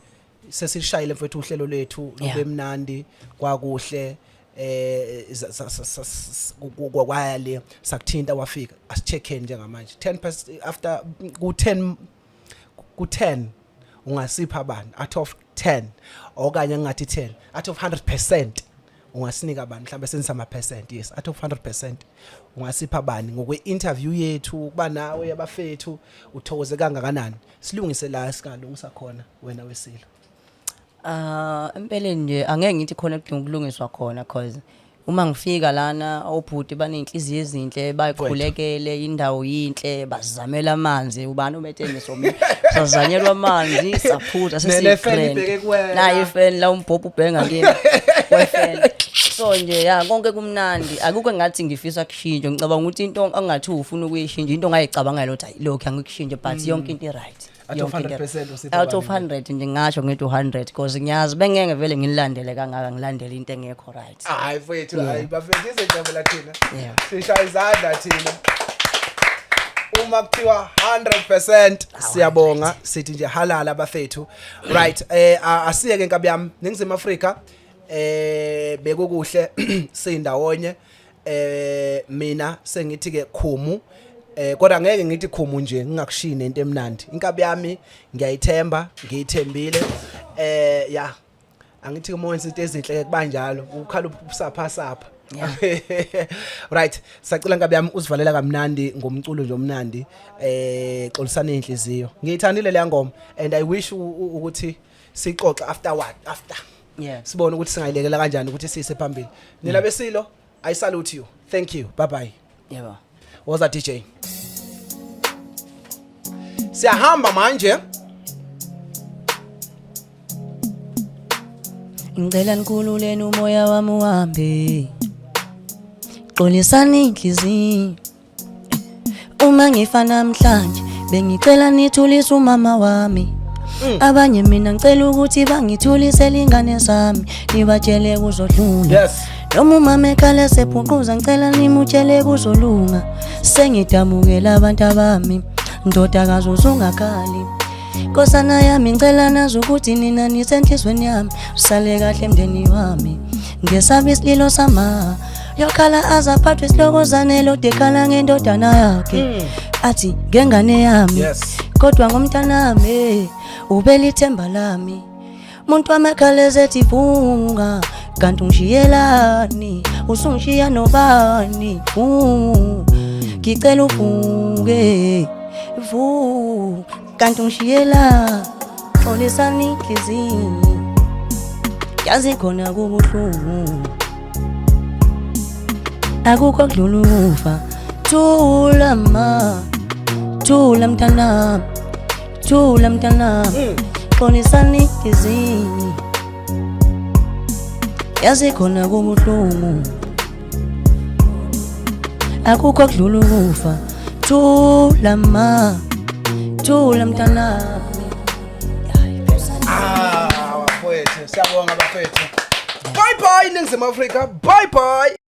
Speaker 2: sesishayile mfowethu uhlelo lethu lube mnandi kwakuhle, kwaya le sakuthinta wafika. Asicheckeni njengamanje 10% after ku 10, ku 10 ungasipha bani out of 10, okanye ngingathi 10 out of 100%? Ungasinika bani mhlawumbe senza ama percent? Yes, out of 100% ungasipha bani ngokwe interview yethu, kuba nawe abafethu, uthokoze kangakanani? Silungise la singalungisa khona, wena wesilo.
Speaker 3: Ah, empeleni nje angeke ngithi khona kudinga ukulungiswa khona, cause uma ngifika lana obhuti baney'nhliziyo ezinhle, bayikhulekele indawo, yinhle, bazamela amanzi. Ubani ubethe ngisomile, sazanyelwa amanzi, saphuza.
Speaker 2: Ne-fan ibheke kuwena.
Speaker 3: Nayo ifeni la, umbhobho ubhenga kimi wefeni. So nje ya, konke kumnandi, akukho engathi ngifisa kushintshe. Ngicabanga ukuthi into angathi ufuna ukuyishintsha, into ongayicabangela ukuthi hayi, lokhu angikushintshe, but yonke into i-right.
Speaker 2: Out of
Speaker 3: Yonke into
Speaker 2: 100% usipha
Speaker 3: out of
Speaker 2: bani?
Speaker 3: 100 nje, ngingasho ngithi 100, because ngiyazi bengeke vele ngililandele kangaka, ngilandele into engekho right.
Speaker 2: Hayi mfethu, hayi bafethu, izejabula thina. Sishaya izandla thina uma kuthiwa 100%. Siyabonga, sithi nje halala bafethu. Right, asiyeke nkabi yami, Ningizimu Afrika, bekukuhle sindawonye. Mina sengithi ke khumu, kodwa ngeke ngithi khumu nje ngingakushiyi nento emnandi. Inkabi yami ngiyayithemba, ngiyithembile. Ya, angithi uma wenza into ezinhle ke kubanjalo, ukhala usapha sapha. Right, sacela nkabi yami usivalela kamnandi ngomculo nje omnandi, xolisana inhliziyo. Ngiyithandile leya ngoma and I wish ukuthi sixoxe afterward, after sibone ukuthi singayilekela kanjani ukuthi siyise phambili. Nina besilo, I salute you, thank you, bye bye.
Speaker 3: Yebo.
Speaker 2: Woza DJ, siyahamba manje.
Speaker 3: Ngicela nikhululeni umoya wami uhambe, xolisani inhliziyo. Uma ngifa namhlanje, bengicela nithulise umama wami. Abanye mina ngicela ukuthi bangithulisele ingane zami, nibatshele kuzodlula. Noma umama ekhala sephuquza, ngicela nimutshele kuzolunga. Sengidamukela abantu abami, ndodakazi uzungakhali. Nkosana yami, ngicela nazi ukuthi nina nisenhlizweni yami. Usale kahle mndeni wami, ngesaba isililo sama yokhala azaphathwe isilokozane lode ekhala ngendodana yakhe, athi ngengane yami. Kodwa ngomntanami ubelithemba lami, muntu wamakhala ezethi vunga, kanti ungishiyelani, usungishiya nobani? Ngicela uvuke, vu, kanti ungishiyela. Xolisani inhliziyo, yazi khona kubuhlungu, akukho kudlula ukufa. Thula ma, thula mntanami, thula mntanami, xolisani inhliziyo, yazi khona kubuhlungu, akukho kudlula ukufa. Thula ma, thula mntanami.
Speaker 2: Ah, bafowethu, siyabonga bafethu. Bye bye Ningizimu Afrika. Bye bye.